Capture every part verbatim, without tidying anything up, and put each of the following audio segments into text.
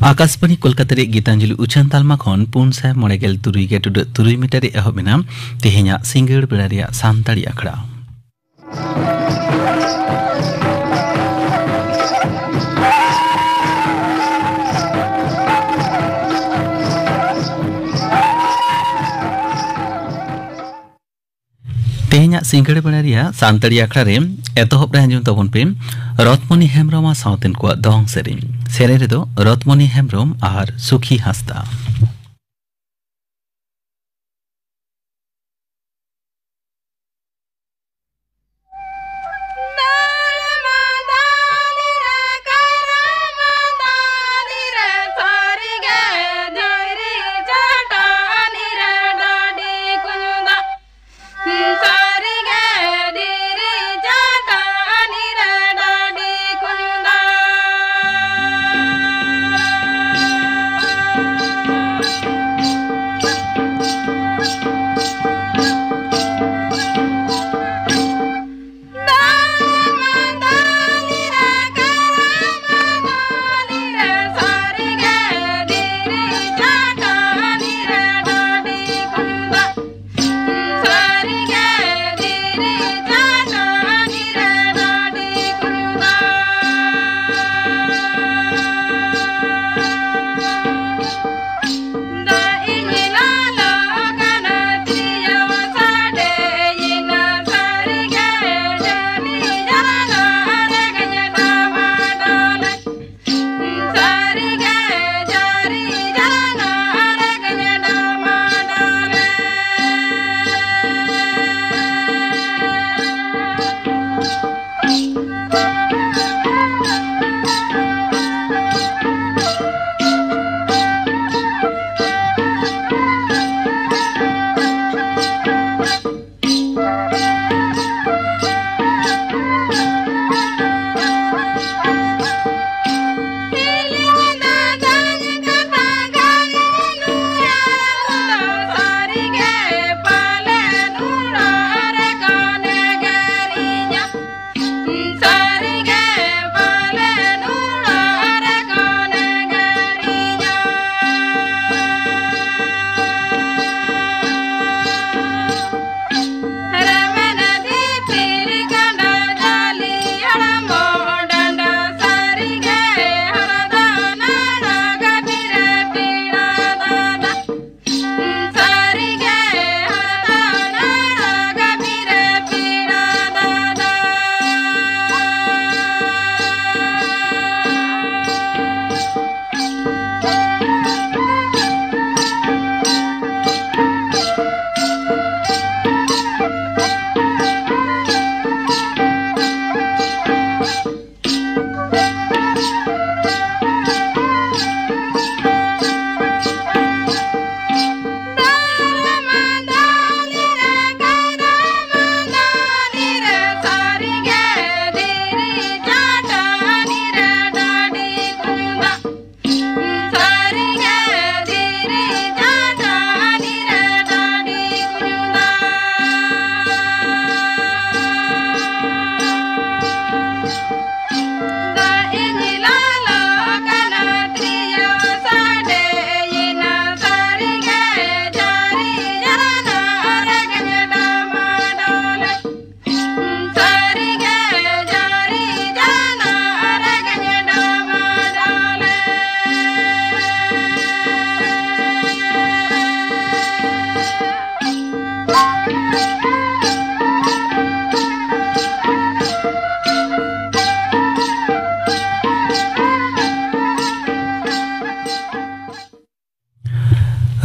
ᱟᱠᱟᱥᱵᱟᱬᱤ ᱠᱳᱞᱠᱟᱛᱟ ᱨᱮᱭᱟᱜ ᱜᱤᱛᱟᱧᱡᱚᱞᱤ ᱩᱪᱷᱟᱹᱱ ᱛᱟᱞᱢᱟ ᱠᱷᱚᱱ ᱯᱩᱱ ᱥᱟᱭ ᱢᱚᱬᱮ ᱜᱮᱞ ᱛᱩᱨᱩᱭ ᱜᱮ ᱴᱩᱰᱟᱹᱜ ᱛᱩᱨᱩᱭ ᱢᱤᱴᱟᱨ ᱨᱮ ᱮᱦᱚᱵ ᱮᱱᱟ ᱛᱮᱦᱮᱧᱟᱜ ᱥᱤᱸᱜᱟᱹᱲ ᱵᱮᱲᱟ ᱨᱮᱭᱟᱜ ᱥᱟᱱᱛᱟᱲᱤ ᱟᱠᱷᱲᱟ᱾ ᱛᱮᱦᱮᱧᱟᱜ ᱥᱤᱸᱜᱟᱹᱲ ᱵᱮᱲᱟ ᱨᱮᱭᱟᱜ ᱥᱟᱱᱛᱟᱲᱤ ᱟᱠᱷᱲᱟ ᱨᱮ ᱮᱛᱚᱦᱚᱵ ᱨᱮ ᱟᱸᱡᱚᱢ ᱛᱟᱵᱚᱱ ᱯᱮ ᱨᱚᱛᱢᱚᱱᱤ ᱦᱮᱢᱵᱨᱚᱢ ᱟᱨ ᱥᱟᱶᱛᱮᱱ ᱠᱚᱣᱟᱜ ᱫᱚᱝ ᱥᱮᱨᱮᱧ᱾ ᱥᱮᱨᱮᱧ ᱨᱮᱫᱚ ᱨᱚᱛᱢᱚᱱᱤ ᱦᱮᱢᱵᱨᱚᱢ ᱟᱨ ᱥᱩᱠᱷᱤ ᱦᱟᱸᱥᱫᱟ᱾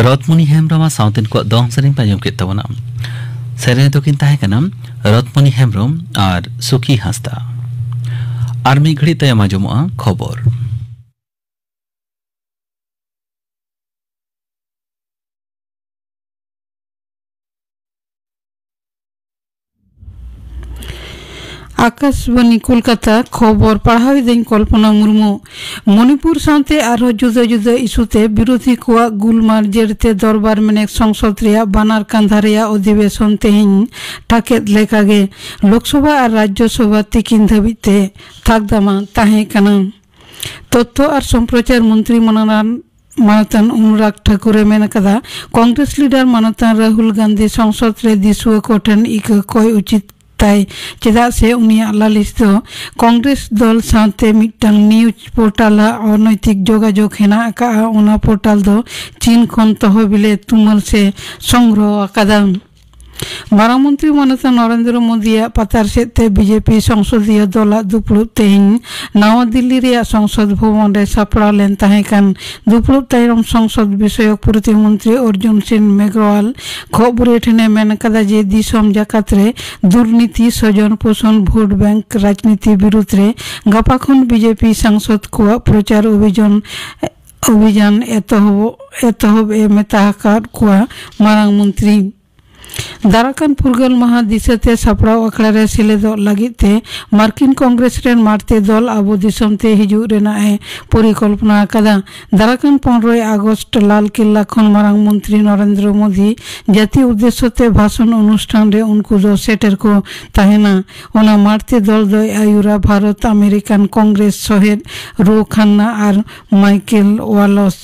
ᱨᱚᱛᱢᱚᱱᱤ ᱦᱮᱢᱵᱽᱨᱚᱢ ᱟᱜ ᱥᱟᱶᱛᱮᱱ ᱠᱚᱣᱟᱜ ᱫᱚᱝ ᱥᱮᱨᱮᱧ ᱯᱮ ᱟᱸᱡᱚᱢ ᱠᱮᱫ ᱛᱟᱵᱚᱱᱟ᱾ ᱥᱮᱨᱮᱧ ᱫᱚᱠᱤᱱ ᱛᱟᱦᱮᱸ ᱠᱟᱱᱟ ᱨᱚᱛᱢᱚᱱᱤ ᱦᱮᱢᱵᱽᱨᱚᱢ ᱟᱨ ᱥᱩᱠᱷᱤ ᱦᱟᱸᱥᱫᱟ᱾ ᱟᱨ ᱢᱤᱫ ᱜᱷᱟᱹᱲᱤᱡ ᱛᱟᱭᱚᱢ ᱟᱸᱡᱚᱢᱚᱜᱼᱟ ᱠᱷᱚᱵᱚᱨ᱾ ᱟᱠᱟᱥᱵᱟᱱᱤ ᱠᱳᱞᱠᱟᱛᱟ, ᱠᱷᱚᱵᱚᱨ ᱯᱟᱲᱦᱟᱣ ᱮᱫᱟᱹᱧ ᱠᱚᱞᱯᱚᱱᱟ ᱢᱩᱨᱢᱩ᱾ ᱢᱚᱱᱤᱯᱩᱨ ᱥᱟᱶᱛᱮ ᱟᱨᱦᱚᱸ ᱡᱩᱫᱟᱹ ᱡᱩᱫᱟᱹ ᱤᱥᱩ ᱛᱮ ᱵᱤᱨᱳᱫᱷᱤ ᱠᱚᱣᱟᱜ ᱜᱩᱞᱢᱟᱞ ᱡᱮᱨ ᱛᱮ ᱫᱚᱨᱵᱟᱨ ᱢᱮᱱᱮᱠ ᱥᱚᱝᱥᱚᱫ ᱨᱮᱭᱟᱜ ᱵᱟᱱᱟᱨ ᱠᱟᱸᱫᱷᱟ ᱨᱮᱭᱟᱜ ᱚᱫᱷᱤᱵᱮᱥᱚᱱ ᱛᱮᱦᱮᱧ ᱴᱷᱟᱠᱮᱫ ᱞᱮᱠᱟᱜᱮ ᱞᱳᱠᱥᱚᱵᱷᱟ ᱟᱨ ᱨᱟᱡᱽᱡᱚᱥᱚᱵᱷᱟ ᱛᱤᱠᱤᱱ ᱫᱷᱟᱹᱵᱤᱡ ᱛᱮ ᱛᱷᱟᱠᱫᱟᱢᱟ ᱛᱟᱦᱮᱸ ᱠᱟᱱᱟ᱾ ᱛᱚᱛᱛᱷᱚ ᱟᱨ ᱥᱚᱢᱯᱨᱚᱪᱟᱨ ᱢᱚᱱᱛᱨᱤ ᱢᱟᱱᱟᱱ ᱢᱟᱱᱚᱛᱟᱱ ᱚᱱᱩᱨᱟᱜᱽ ᱴᱷᱟᱠᱩᱨ ᱮ ᱢᱮᱱ ᱟᱠᱟᱫᱟ, ᱠᱚᱝᱜᱨᱮᱥ ᱞᱤᱰᱟᱨ ᱢᱟᱱᱚᱛᱟᱱ ᱨᱟᱦᱩᱞ ᱜᱟᱱᱫᱷᱤ ᱥᱚᱝᱥᱚᱫ ᱨᱮ ᱫᱤᱥᱩᱣᱟᱹ ᱠᱚ ᱴᱷᱮᱱ ᱤᱠᱟᱹ ᱠᱚᱭ ᱩᱪᱤᱛ ᱛᱟᱭ, ᱪᱮᱫᱟᱜ ᱥᱮ ᱩᱱᱤᱭᱟᱜ ᱞᱟᱹᱞᱤᱥ ᱫᱚ ᱠᱚᱝᱜᱨᱮᱥ ᱫᱚᱞ ᱥᱟᱶᱛᱮ ᱢᱤᱫᱴᱟᱝ ᱱᱤᱭᱩᱡᱽ ᱯᱳᱨᱴᱟᱞ ᱟᱜ ᱚᱱᱚᱭᱛᱤᱠ ᱡᱳᱜᱟᱡᱳᱜᱽ ᱦᱮᱱᱟᱜ ᱟᱠᱟᱫᱼᱟ᱾ ᱚᱱᱟ ᱯᱳᱨᱴᱟᱞ ᱫᱚ ᱪᱤᱱ ᱠᱷᱚᱱ ᱛᱚᱦᱚᱵᱤᱞᱮ ᱛᱩᱢᱟᱹᱞ ᱥᱮ ᱥᱚᱝᱜᱨᱚᱦᱚ ᱟᱠᱟᱫᱟ᱾ ᱢᱟᱨᱟᱝ ᱢᱚᱱᱛᱨᱤ ᱢᱟᱱᱚᱛᱟᱱ ᱱᱚᱨᱮᱱᱫᱨᱚ ᱢᱳᱫᱤᱭᱟᱜ ᱯᱟᱛᱟᱨ ᱥᱮᱫ ᱛᱮ ᱵᱤᱡᱮᱯᱤ ᱥᱚᱝᱥᱚᱫᱤᱭᱚ ᱫᱚᱞᱟᱜ ᱫᱩᱯᱲᱩᱵ ᱛᱮᱦᱮᱧ ᱱᱟᱣᱟ ᱫᱤᱞᱞᱤ ᱨᱮᱭᱟᱜ ᱥᱚᱝᱥᱚᱫ ᱵᱷᱚᱵᱚᱱ ᱨᱮ ᱥᱟᱯᱲᱟᱣ ᱞᱮᱱ ᱛᱟᱦᱮᱸ ᱠᱟᱱ ᱫᱩᱯᱲᱩᱵ ᱛᱟᱭᱚᱢ ᱥᱚᱝᱥᱚᱫ ᱵᱤᱥᱚᱭᱚᱠ ᱯᱨᱚᱛᱤᱢᱚᱱᱛᱨᱤ ᱚᱨᱡᱩᱱ ᱥᱤᱝ ᱢᱮᱜᱷᱣᱟᱞ ᱠᱷᱚᱵᱚᱨᱤᱭᱟᱹ ᱴᱷᱮᱱ ᱮ ᱢᱮᱱ ᱟᱠᱟᱫᱟ ᱡᱮ ᱫᱤᱥᱚᱢ ᱡᱟᱠᱟᱛ ᱨᱮ ᱫᱩᱨᱱᱤᱛᱤ, ᱥᱚᱡᱚᱱ ᱯᱳᱥᱚᱱ, ᱵᱷᱳᱴ ᱵᱮᱝᱠ ᱨᱟᱡᱽᱱᱤᱛᱤ ᱵᱤᱨᱩᱫᱽ ᱨᱮ ᱜᱟᱯᱟ ᱠᱷᱚᱱ ᱵᱤᱡᱮᱯᱤ ᱥᱟᱝᱥᱚᱫ ᱠᱚᱣᱟᱜ ᱯᱨᱚᱪᱟᱨ ᱚᱵᱷᱤᱡᱟᱱ, ᱚᱵᱷᱤᱡᱟᱱ ᱮᱛᱚᱦᱚᱵ, ᱮᱛᱚᱦᱚᱵ ᱮ ᱢᱮᱛᱟ ᱟᱠᱟᱫ ᱠᱚᱣᱟ ᱢᱟᱨᱟᱝ ᱢᱚᱱᱛᱨᱤ᱾ ᱫᱟᱨᱟᱠᱟᱱ ᱯᱷᱩᱨᱜᱟᱹᱞ ᱢᱟᱦᱟ ᱫᱤᱥᱟᱹᱛᱮ ᱥᱟᱯᱲᱟᱣ ᱟᱠᱷᱲᱟ ᱨᱮ ᱥᱮᱞᱮᱫᱚᱜ ᱞᱟᱹᱜᱤᱫ ᱛᱮ ᱢᱟᱨᱠᱤᱱ ᱠᱚᱝᱜᱨᱮᱥ ᱨᱮᱱ ᱢᱟᱲᱛᱮ ᱫᱚᱞ ᱟᱵᱚ ᱫᱤᱥᱚᱢ ᱛᱮ ᱦᱤᱡᱩᱜ ᱨᱮᱱᱟᱜ ᱮ ᱯᱚᱨᱤᱠᱚᱞᱯᱚᱱᱟ ᱟᱠᱟᱫᱟ᱾ ᱫᱟᱨᱟᱠᱟᱱ ᱯᱚᱱᱨᱚᱭ ᱟᱜᱚᱥᱴ ᱞᱟᱞ ᱠᱮᱞᱞᱟ ᱠᱷᱚᱱ ᱢᱟᱨᱟᱝ ᱢᱚᱱᱛᱨᱤ ᱱᱚᱨᱮᱱᱫᱨᱚ ᱢᱳᱫᱤ ᱡᱟᱹᱛᱤ ᱩᱫᱽᱫᱮᱥᱥᱚ ᱛᱮ ᱵᱷᱟᱥᱚᱱ ᱚᱱᱩᱥᱴᱷᱟᱱ ᱨᱮ ᱩᱱᱠᱩ ᱫᱚ ᱥᱮᱴᱮᱨ ᱠᱚ ᱛᱟᱦᱮᱱᱟ᱾ ᱚᱱᱟ ᱢᱟᱲᱛᱮ ᱫᱚᱞ ᱫᱚᱭ ᱟᱹᱭᱩᱨᱟ ᱵᱷᱟᱨᱚᱛ ᱟᱢᱮᱨᱤᱠᱟᱱ ᱠᱚᱝᱜᱨᱮᱥ ᱥᱚᱦᱮᱫ ᱨᱳ ᱠᱷᱟᱱᱱᱟ ᱟᱨ ᱢᱟᱭᱠᱮᱞ ᱣᱟᱞᱚᱥ᱾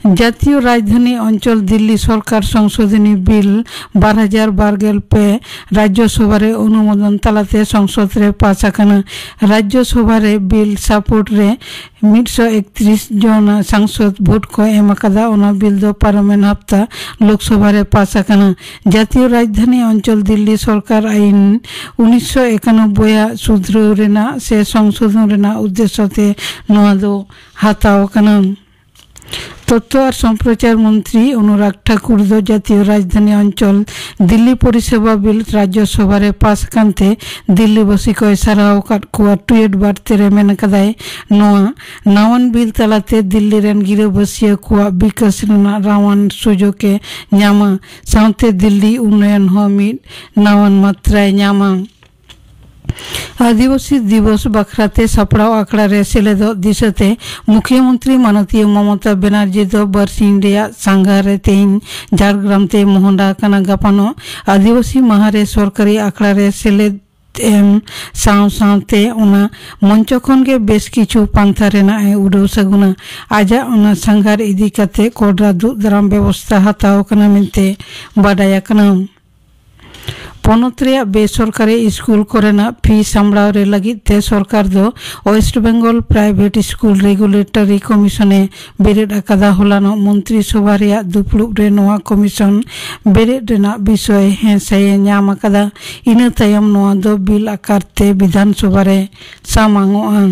ᱡᱟᱹᱛᱤᱭᱚ ᱨᱟᱡᱽᱫᱷᱟᱱᱤ ᱚᱧᱪᱚᱞ ᱫᱤᱞᱞᱤ ᱥᱚᱨᱠᱟᱨ ᱥᱚᱝᱥᱳᱫᱷᱚᱱᱤ ᱵᱤᱞ ᱵᱟᱨ ᱦᱟᱡᱟᱨ ᱵᱟᱨ ᱜᱮᱞ ᱯᱮ ᱨᱟᱡᱽᱡᱚ ᱥᱚᱵᱷᱟ ᱨᱮ ᱚᱱᱩᱢᱳᱫᱚᱱ ᱛᱟᱞᱟᱛᱮ ᱥᱚᱝᱥᱚᱫ ᱨᱮ ᱯᱟᱥ ᱟᱠᱟᱱᱟ᱾ ᱨᱟᱡᱽᱡᱚ ᱥᱚᱵᱷᱟ ᱨᱮ ᱵᱤᱞ ᱥᱟᱯᱳᱨᱴ ᱨᱮ ᱢᱤᱫ ᱥᱚ ᱮᱠᱛᱨᱤᱥ ᱡᱚᱱ ᱥᱟᱝᱥᱚᱫ ᱵᱷᱳᱴ ᱠᱚ ᱮᱢ ᱟᱠᱟᱫᱟ᱾ ᱚᱱᱟ ᱵᱤᱞ ᱫᱚ ᱯᱟᱨᱚᱢᱮᱱ ᱦᱟᱯᱛᱟ ᱞᱳᱠᱥᱚᱵᱷᱟ ᱨᱮ ᱯᱟᱥ ᱟᱠᱟᱱᱟ᱾ ᱡᱟᱹᱛᱤᱭᱚ ᱨᱟᱡᱽᱫᱷᱟᱱᱤ ᱚᱧᱪᱚᱞ ᱫᱤᱞᱞᱤ ᱥᱚᱨᱠᱟᱨ ᱟᱭᱤᱱ ᱩᱱᱤᱥᱥᱚ ᱮᱠᱟᱱᱚᱵᱵᱳᱭ ᱟᱜ ᱥᱩᱫᱷᱨᱟᱹᱣ ᱨᱮᱱᱟᱜ ᱥᱮ ᱥᱚᱝᱥᱳᱫᱷᱚᱱ ᱨᱮᱱᱟᱜ ᱩᱫᱽᱫᱮᱥᱥᱚ ᱛᱮ ᱱᱚᱣᱟ ᱫᱚ ᱦᱟᱛᱟᱣ ᱟᱠᱟᱱᱟ᱾ ᱛᱚᱛᱛᱷᱚ ᱟᱨ ᱥᱚᱢᱯᱨᱚᱪᱟᱨ ᱢᱚᱱᱛᱨᱤ ᱚᱱᱩᱨᱟᱜᱽ ᱴᱷᱟᱠᱩᱨ ᱫᱚ ᱡᱟᱹᱛᱤᱭᱚ ᱨᱟᱡᱽᱫᱷᱟᱱᱤ ᱚᱧᱪᱚᱞ ᱫᱤᱞᱞᱤ ᱯᱚᱨᱤᱥᱮᱵᱟ ᱵᱤᱞ ᱨᱟᱡᱽᱡᱚᱥᱚᱵᱷᱟ ᱨᱮ ᱯᱟᱥ ᱟᱠᱟᱱ ᱛᱮ ᱫᱤᱞᱞᱤ ᱵᱟᱹᱥᱤ ᱠᱚᱭ ᱥᱟᱨᱦᱟᱣ ᱟᱠᱟᱫ ᱠᱚᱣᱟ᱾ ᱴᱩᱭᱮᱴ ᱵᱟᱨᱛᱮ ᱨᱮ ᱢᱮᱱ ᱟᱠᱟᱫᱟᱭ, ᱱᱚᱣᱟ ᱱᱟᱣᱟᱱ ᱵᱤᱞ ᱛᱟᱞᱟᱛᱮ ᱫᱤᱞᱞᱤ ᱨᱮᱱ ᱜᱤᱨᱟᱹᱵᱟᱹᱥᱤᱭᱟᱹ ᱠᱚᱣᱟᱜ ᱵᱤᱠᱟᱥ ᱨᱮᱱᱟᱜ ᱨᱟᱣᱟᱱ ᱥᱩᱡᱳᱜᱽ ᱮ ᱧᱟᱢᱟ, ᱥᱟᱶᱛᱮ ᱫᱤᱞᱞᱤ ᱩᱱᱱᱚᱭᱚᱱ ᱦᱚᱸ ᱢᱤᱫ ᱱᱟᱣᱟᱱ ᱢᱟᱛᱨᱟᱭ ᱧᱟᱢᱟ᱾ ᱟᱹᱫᱤᱵᱟᱹᱥᱤ ᱫᱤᱵᱚᱥ ᱵᱟᱠᱷᱨᱟᱛᱮ ᱥᱟᱯᱲᱟᱣ ᱟᱠᱷᱲᱟ ᱨᱮ ᱥᱮᱞᱮᱫᱚᱜ ᱫᱤᱥᱟᱹᱛᱮ ᱢᱩᱠᱷᱭᱟᱹᱢᱚᱱᱛᱨᱤ ᱢᱟᱱᱚᱛᱤᱭᱟᱹ ᱢᱚᱢᱚᱛᱟ ᱵᱮᱱᱟᱨᱡᱤ ᱫᱚ ᱵᱟᱨᱥᱤᱧ ᱨᱮᱭᱟᱜ ᱥᱟᱸᱜᱷᱟᱨ ᱨᱮ ᱛᱮᱦᱮᱧ ᱡᱷᱟᱲᱜᱨᱟᱢ ᱛᱮ ᱢᱚᱦᱰᱟ ᱟᱠᱟᱱᱟ᱾ ᱜᱟᱯᱟᱱᱚᱜ ᱟᱹᱫᱤᱵᱟᱹᱥᱤ ᱢᱟᱦᱟ ᱨᱮ ᱥᱚᱨᱠᱟᱨᱤ ᱟᱠᱷᱲᱟ ᱨᱮ ᱥᱮᱞᱮᱫ ᱮᱢ ᱥᱟᱶ ᱥᱟᱶᱛᱮ ᱚᱱᱟ ᱢᱚᱧᱪᱚ ᱠᱷᱚᱱ ᱜᱮ ᱵᱮᱥ ᱠᱤᱪᱷᱩ ᱯᱟᱱᱛᱷᱟ ᱨᱮᱱᱟᱜ ᱮ ᱩᱰᱟᱹᱣ ᱥᱟᱹᱜᱩᱱᱟ᱾ ᱟᱡᱟᱜ ᱚᱱᱟ ᱥᱟᱸᱜᱷᱟᱨ ᱤᱫᱤ ᱠᱟᱛᱮ ᱠᱚᱰᱨᱟ ᱫᱩᱜ ᱫᱟᱨᱟᱢ ᱵᱮᱵᱚᱥᱛᱷᱟ ᱦᱟᱛᱟᱣ ᱟᱠᱟᱱᱟ ᱢᱮᱱᱛᱮ ᱵᱟᱰᱟᱭ ᱟᱠᱟᱱᱟ᱾ ᱯᱚᱱᱚᱛ ᱨᱮᱭᱟᱜ ᱵᱮᱥᱚᱨᱠᱟᱨᱤ ᱥᱠᱩᱞ ᱠᱚᱨᱮᱱᱟᱜ ᱯᱷᱤ ᱥᱟᱢᱵᱲᱟᱣ ᱨᱮ ᱞᱟᱹᱜᱤᱫ ᱛᱮ ᱥᱚᱨᱠᱟᱨ ᱫᱚ west Bengal private school regulatory commission ᱮ ᱵᱮᱨᱮᱫ ᱟᱠᱟᱫᱟ᱾ ᱦᱚᱞᱟᱱᱚᱜ ᱢᱚᱱᱛᱨᱤ ᱥᱚᱵᱷᱟ ᱨᱮᱭᱟᱜ ᱫᱩᱯᱲᱩᱵ ᱨᱮ ᱱᱚᱣᱟ ᱠᱚᱢᱤᱥᱚᱱ ᱵᱮᱨᱮᱫ ᱨᱮᱱᱟᱜ ᱵᱤᱥᱚᱭ ᱦᱮᱸ ᱥᱟᱭ ᱮ ᱧᱟᱢ ᱟᱠᱟᱫᱟ᱾ ᱤᱱᱟᱹ ᱛᱟᱭᱚᱢ ᱱᱚᱣᱟ ᱫᱚ ᱵᱤᱞ ᱟᱠᱟᱨ ᱛᱮ ᱵᱤᱫᱷᱟᱱ ᱥᱚᱵᱷᱟ ᱨᱮ ᱥᱟᱢᱟᱝᱚᱜᱼᱟ᱾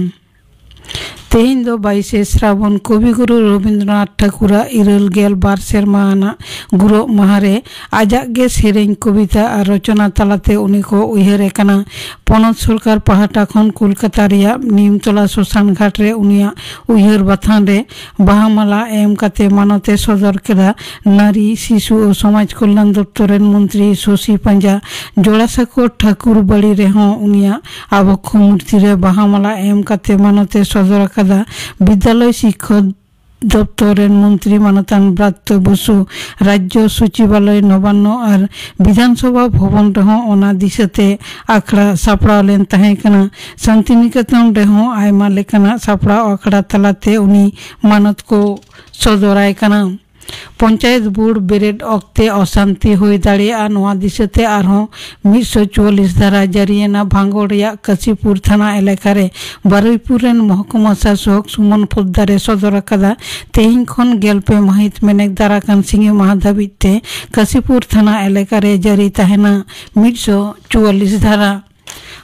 ᱛᱮᱦᱮᱧ ᱫᱚ ᱵᱟᱭᱤᱥᱮ ᱥᱨᱟᱵᱚᱱ᱾ ᱠᱚᱵᱤᱜᱩᱨᱩ ᱨᱚᱵᱤᱱᱫᱨᱚᱱᱟᱛᱷ ᱴᱷᱟᱹᱠᱩᱨᱟᱜ ᱤᱨᱟᱹᱞ ᱜᱮᱞ ᱵᱟᱨ ᱥᱮᱨᱢᱟ ᱟᱱᱟᱜ ᱜᱩᱨᱚᱜ ᱢᱟᱦᱟ ᱨᱮ ᱟᱡᱟᱜ ᱜᱮ ᱥᱮᱨᱮᱧ, ᱠᱚᱵᱤᱛᱟ ᱟᱨ ᱨᱚᱪᱚᱱᱟ ᱛᱟᱞᱟᱛᱮ ᱩᱱᱤ ᱠᱚ ᱩᱭᱦᱟᱹᱨᱮ ᱠᱟᱱᱟ᱾ ᱯᱚᱱᱚᱛ ᱥᱚᱨᱠᱟᱨ ᱯᱟᱦᱴᱟ ᱠᱷᱚᱱ ᱠᱳᱞᱠᱟᱛᱟ ᱨᱮᱭᱟᱜ ᱱᱤᱢᱛᱚᱞᱟ ᱥᱚᱥᱟᱱ ᱜᱷᱟᱴ ᱨᱮ ᱩᱱᱤᱭᱟᱜ ᱩᱭᱦᱟᱹᱨ ᱵᱟᱛᱷᱟᱱ ᱨᱮ ᱵᱟᱦᱟ ᱢᱟᱞᱟ ᱮᱢ ᱠᱟᱛᱮ ᱢᱟᱱᱚᱛ ᱮ ᱥᱚᱫᱚᱨ ᱠᱮᱫᱟ᱾ ᱱᱟᱨᱤ, ᱥᱤᱥᱩ ᱳ ᱥᱚᱢᱟᱡᱽ ᱠᱚᱞᱭᱟᱱ ᱫᱚᱯᱛᱚᱨ ᱨᱮᱱ ᱢᱚᱱᱛᱨᱤ ᱥᱚᱥᱤ ᱯᱟᱸᱡᱟ ᱡᱚᱲᱟᱥᱟᱸᱠᱳ ᱴᱷᱟᱹᱠᱩᱨ ᱵᱟᱲᱤ ᱨᱮᱦᱚᱸ ᱩᱱᱤᱭᱟᱜ ᱟᱵᱚᱠᱠᱷᱚ ᱢᱩᱨᱛᱤ ᱨᱮ ᱵᱟᱦᱟ ᱢᱟᱞᱟ ᱮᱢ ᱠᱟᱛᱮ ᱢᱟᱱᱚᱛ ᱮ ᱥᱚᱫᱚᱨ ᱟᱠᱟᱫᱟ᱾ ᱵᱤᱫᱽᱭᱟᱞᱚᱭ ᱥᱤᱠᱠᱷᱟ ᱫᱚᱯᱛᱚᱨ ᱨᱮᱱ ᱢᱚᱱᱛᱨᱤ ᱢᱟᱱᱚᱛᱟᱱ ᱵᱨᱟᱛᱭᱚ ᱵᱚᱥᱩ, ᱨᱟᱡᱽᱡᱚ ᱥᱚᱪᱤᱵᱟᱞᱚᱭ ᱱᱚᱵᱟᱱᱱᱚ ᱟᱨ ᱵᱤᱫᱷᱟᱱ ᱥᱚᱵᱷᱟ ᱵᱷᱚᱵᱚᱱ ᱨᱮᱦᱚᱸ ᱚᱱᱟ ᱫᱤᱥᱟᱹᱛᱮ ᱟᱠᱷᱲᱟ ᱥᱟᱯᱲᱟᱣ ᱞᱮᱱ ᱛᱟᱦᱮᱸ ᱠᱟᱱᱟ᱾ ᱥᱟᱱᱛᱤᱱᱤᱠᱮᱛᱚᱱ ᱨᱮᱦᱚᱸ ᱟᱭᱢᱟ ᱞᱮᱠᱟᱱᱟᱜ ᱥᱟᱯᱲᱟᱣ ᱟᱠᱷᱲᱟ ᱛᱟᱞᱟᱛᱮ ᱩᱱᱤ ᱢᱟᱱᱚᱛ ᱠᱚ ᱥᱚᱫᱚᱨᱟᱭ ᱠᱟᱱᱟ᱾ ᱯᱚᱧᱪᱟᱭᱮᱛ ᱵᱳᱨᱰ ᱵᱮᱨᱮᱫ ᱚᱠᱛᱮ ᱚᱥᱟᱱᱛᱤ ᱦᱩᱭ ᱫᱟᱲᱮᱭᱟᱜᱼᱟ, ᱱᱚᱣᱟ ᱫᱤᱥᱟᱹᱛᱮ ᱟᱨᱦᱚᱸ ᱢᱤᱫ ᱥᱚ ᱪᱩᱣᱟᱞᱞᱤᱥ ᱫᱷᱟᱨᱟ ᱡᱟᱹᱨᱤᱭᱮᱱᱟ᱾ ᱵᱷᱟᱸᱜᱚᱲ ᱨᱮᱭᱟᱜ ᱠᱟᱥᱤᱯᱩᱨ ᱛᱷᱟᱱᱟ ᱮᱞᱟᱠᱟ ᱨᱮ ᱵᱟᱨᱩᱭᱯᱩᱨ ᱨᱮᱱ ᱢᱚᱦᱠᱩᱢᱟ ᱥᱟᱥᱚᱠ ᱥᱩᱢᱚᱱ ᱯᱳᱫᱽᱫᱟᱨ ᱮ ᱥᱚᱫᱚᱨ ᱟᱠᱟᱫᱟ᱾ ᱛᱮᱦᱮᱧ ᱠᱷᱚᱱ ᱜᱮᱞ ᱯᱮ ᱢᱟᱹᱦᱤᱛ, ᱢᱮᱱᱮᱠ ᱫᱟᱨᱟᱠᱟᱱ ᱥᱤᱸᱜᱮ ᱢᱟᱦᱟ ᱫᱷᱟᱹᱵᱤᱡ ᱛᱮ ᱠᱟᱥᱤᱯᱩᱨ ᱛᱷᱟᱱᱟ ᱮᱞᱟᱠᱟ ᱨᱮ ᱡᱟᱹᱨᱤ ᱛᱟᱦᱮᱱᱟ ᱢᱤᱫ ᱥᱚ ᱪᱩᱣᱟᱞᱞᱤᱥ ᱫᱷᱟᱨᱟ᱾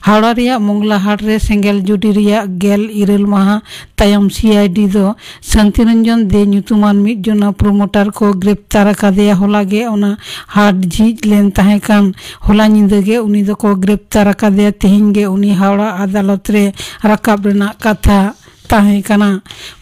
ᱦᱟᱣᱲᱟ ᱨᱮᱭᱟᱜ ᱢᱚᱝᱞᱟ ᱦᱟᱴ ᱨᱮ ᱥᱮᱸᱜᱮᱞ ᱡᱩᱰᱤ ᱨᱮᱭᱟᱜ ᱜᱮᱞ ᱤᱨᱟᱹᱞ ᱢᱟᱦᱟ ᱛᱟᱭᱚᱢ ᱥᱤ ᱟᱭ ᱰᱤ ᱫᱚ ᱥᱟᱱᱛᱤᱨᱚᱧᱡᱚᱱ ᱫᱮ ᱧᱩᱛᱩᱢᱟᱱ ᱢᱤᱫ ᱡᱚᱱᱟ ᱯᱨᱳᱢᱳᱴᱟᱨ ᱠᱚ ᱜᱨᱮᱯᱛᱟᱨ ᱟᱠᱟᱫᱮᱭᱟ᱾ ᱦᱚᱞᱟ ᱜᱮ ᱚᱱᱟ ᱦᱟᱴ ᱡᱷᱤᱡ ᱞᱮᱱ ᱛᱟᱦᱮᱸ ᱠᱟᱱ᱾ ᱦᱚᱞᱟ ᱧᱤᱫᱟᱹ ᱜᱮ ᱩᱱᱤ ᱫᱚᱠᱚ ᱜᱨᱮᱯᱛᱟᱨ ᱟᱠᱟᱫᱮᱭᱟ᱾ ᱛᱮᱦᱮᱧ ᱜᱮ ᱩᱱᱤ ᱦᱟᱣᱲᱟ ᱟᱫᱟᱞᱚᱛ ᱨᱮ ᱨᱟᱠᱟᱵ ᱨᱮᱱᱟᱜ ᱠᱟᱛᱷᱟ ᱛᱟᱦᱮᱸ ᱠᱟᱱᱟ᱾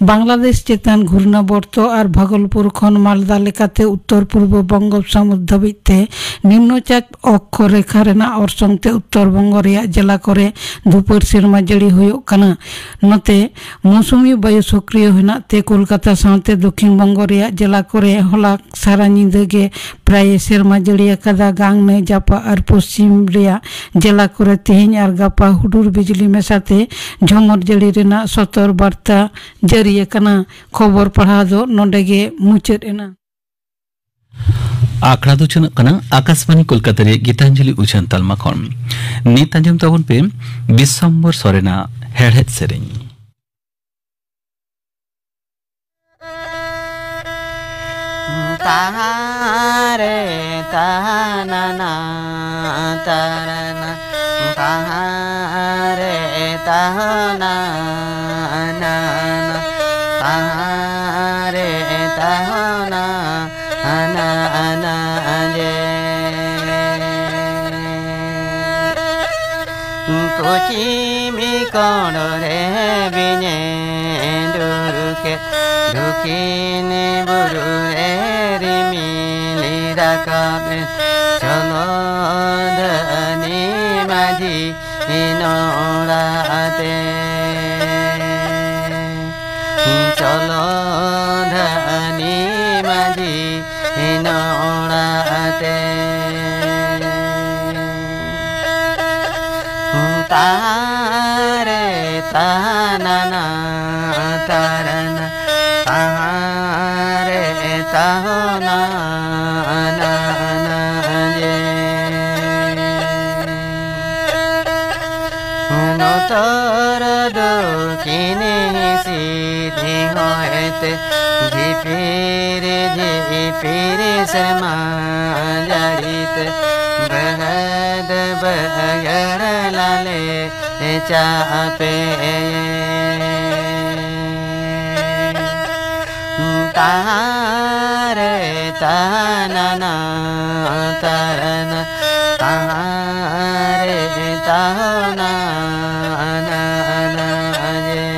ᱵᱟᱝᱞᱟᱫᱮᱥ ᱪᱮᱛᱟᱱ ᱜᱷᱩᱨᱱᱟ ᱵᱚᱨᱛᱚ ᱟᱨ ᱵᱷᱟᱜᱚᱞᱯᱩᱨ ᱠᱷᱚᱱ ᱢᱟᱞᱫᱟ ᱞᱮᱠᱟᱛᱮ ᱩᱛᱛᱚᱨ ᱯᱩᱨᱵᱚ ᱵᱚᱝᱜᱳᱯᱥᱟᱢᱩᱫ ᱫᱷᱟᱹᱵᱤᱡ ᱛᱮ ᱱᱤᱢᱱᱚ ᱪᱟᱯ ᱚᱠᱠᱷᱚ ᱨᱮᱠᱷᱟ ᱨᱮᱱᱟᱜ ᱚᱨᱥᱚᱝ ᱛᱮ ᱩᱛᱛᱚᱨ ᱵᱚᱝᱜᱚ ᱨᱮᱭᱟᱜ ᱡᱮᱞᱟ ᱠᱚᱨᱮ ᱫᱷᱩᱯᱟᱹᱨ ᱥᱮᱨᱢᱟ ᱡᱟᱹᱲᱤ ᱦᱩᱭᱩᱜ ᱠᱟᱱᱟ᱾ ᱱᱚᱛᱮ ᱢᱳᱥᱩᱢᱤ ᱵᱟᱭᱩ ᱥᱚᱠᱨᱤᱭᱚ ᱦᱮᱱᱟᱜ ᱛᱮ ᱠᱳᱞᱠᱟᱛᱟ ᱥᱟᱶᱛᱮ ᱫᱚᱠᱷᱤᱱ ᱵᱚᱝᱜᱚ ᱨᱮᱭᱟᱜ ᱡᱮᱞᱟ ᱠᱚᱨᱮ ᱦᱚᱞᱟ ᱥᱟᱨᱟ ᱧᱤᱫᱟᱹ ᱜᱮ ᱯᱨᱟᱭ ᱥᱮᱨᱢᱟ ᱡᱟᱹᱲᱤ ᱟᱠᱟᱫᱟ᱾ ᱜᱟᱝ ᱱᱟᱹᱭ ᱡᱟᱯᱟᱜ ᱟᱨ ᱯᱚᱥᱪᱤᱢ ᱨᱮᱭᱟᱜ ᱡᱮᱞᱟ ᱠᱚᱨᱮ ᱛᱮᱦᱮᱧ ᱟᱨ ᱜᱟᱯᱟ ᱦᱩᱰᱩᱨ ᱵᱤᱡᱽᱞᱤ ᱢᱮᱥᱟᱛᱮ ᱡᱷᱚᱢᱚᱨ ᱡᱟᱹᱲᱤ ᱨᱮᱱᱟᱜ ᱥᱚᱛᱚᱨ ᱵᱟᱨᱛᱟ ᱡᱟᱹᱨᱤ ᱟᱠᱟᱱᱟ᱾ ᱠᱷᱚᱵᱚᱨ ᱯᱟᱲᱦᱟᱣ ᱫᱚ ᱱᱚᱰᱮ ᱜᱮ ᱢᱩᱪᱟᱹᱫ ᱮᱱᱟ᱾ ᱟᱠᱷᱲᱟ ᱫᱚ ᱪᱟᱞᱟᱜ ᱠᱟᱱᱟ ᱟᱠᱟᱥᱵᱟᱱᱤ ᱠᱳᱞᱠᱟᱛᱟ ᱨᱮᱭᱟᱜ ᱜᱤᱛᱟᱧᱡᱚᱞᱤ ᱩᱪᱷᱟᱹᱱ ᱛᱟᱞᱢᱟ ᱠᱷᱚᱱ᱾ ᱱᱤᱛ ᱟᱸᱡᱚᱢ ᱛᱟᱵᱚᱱ ᱯᱮ ᱵᱤᱥᱥᱚᱢᱵᱚᱨ ᱥᱚᱨᱮᱱᱟᱜ ᱦᱮᱲᱦᱮᱫ ᱥᱮᱨᱮᱧ᱾ ᱛᱟᱦᱟᱨᱮ ᱛᱟᱦᱟᱱᱟᱱᱟ ᱛᱟᱨᱟᱱᱟ, ᱛᱟᱦᱟᱨᱮ ᱛᱟᱦᱟᱱᱟ ᱱᱟᱱᱟ, ᱛᱟᱦᱟᱨᱮ ᱛᱟᱦᱟᱱᱟ ᱟᱱᱟ ᱟᱱᱟ ᱡᱮ᱾ ᱠᱚᱪᱤ ᱢᱤᱠᱚᱲ ᱨᱮ ᱵᱤᱧᱮ ᱰᱩᱨᱩᱠᱮ, ᱫᱩᱠᱷᱤᱱᱤ ᱵᱩᱨᱩ ᱨᱮ ᱨᱤᱢᱤᱞᱤ ᱨᱟᱠᱟᱵ ᱮ, ᱪᱚᱞᱚ ᱫᱷᱟᱹᱱᱤ ᱢᱟᱹᱡᱷᱤ ᱱᱚᱲᱟᱜ ᱛᱮ᱾ ᱪᱚᱞᱚ ᱫᱷᱟᱹᱱᱤ ᱢᱟᱹᱡᱷᱤ ᱱᱚᱲᱟᱜ ᱛᱮ᱾ ᱛᱟᱦᱟᱨᱮ ᱛᱟᱦᱟᱱᱟᱱᱟ ᱛᱟᱨᱟᱱᱟ, ᱛᱟᱦᱟᱨᱮ ᱛᱟᱦᱚᱱᱟ ᱱᱟᱱᱟ ᱡᱮ᱾ ᱱᱚᱛᱚᱨ ᱫᱚᱠᱷᱤᱱᱤ ᱥᱤᱫᱷᱤ ᱦᱚᱭᱛᱮ, ᱡᱷᱤᱯᱤᱨ ᱡᱷᱤᱯᱤᱨ ᱥᱮᱨᱢᱟ ᱡᱟᱹᱲᱤᱛᱮ, ᱵᱟᱹᱦᱟᱹᱫ ᱯᱮ ᱜᱮᱲ ᱞᱟᱞᱮ ᱪᱟᱯᱮ᱾ ᱛᱟᱦᱟᱨᱮ ᱛᱟᱱᱟᱱᱟ ᱛᱟᱨᱟᱱᱟ, ᱛᱟᱦᱟᱨᱮ ᱛᱟᱦᱚᱱᱟ ᱟᱱᱟ ᱟᱱᱟ ᱡᱮ᱾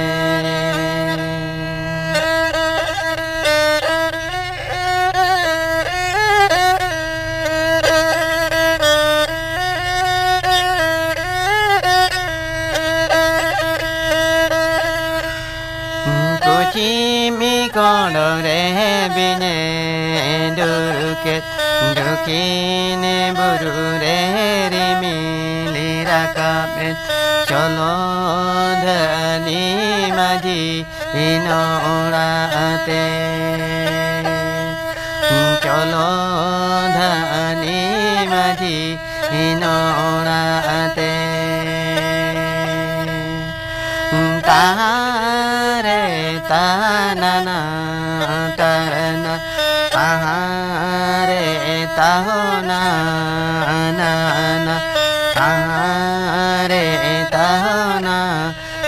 ᱠᱩᱪᱤᱢᱤ ᱠᱚᱸᱰᱚ ᱨᱮ ᱵᱤᱧᱮ ᱰᱩᱨᱩᱠᱮᱫ, ᱫᱩᱠᱷᱤᱱ ᱵᱩᱨᱩ ᱨᱮ ᱨᱤᱢᱤᱞ ᱨᱟᱠᱟᱵ ᱮᱫ, ᱪᱚᱞᱚ ᱫᱷᱟᱹᱱᱤ ᱢᱟᱹᱡᱷᱤ ᱤᱱ ᱚᱲᱟᱜ ᱛᱮ᱾ ᱪᱚᱞᱚ ᱫᱷᱟᱹᱱᱤ ᱢᱟᱹᱡᱷᱤ ᱤᱱ ᱚᱲᱟᱜ ᱛᱮ᱾ ᱛᱟᱦᱟᱨᱮ ᱛᱟᱱᱟᱱᱟ ᱛᱟᱨᱟᱱᱟ, ᱛᱟᱦᱟᱨᱮ ᱛᱟᱦᱚᱱᱟ ᱟᱱᱟ ᱟᱱᱟ, ᱛᱟᱦᱟᱨᱮ ᱛᱟᱦᱚᱱᱟ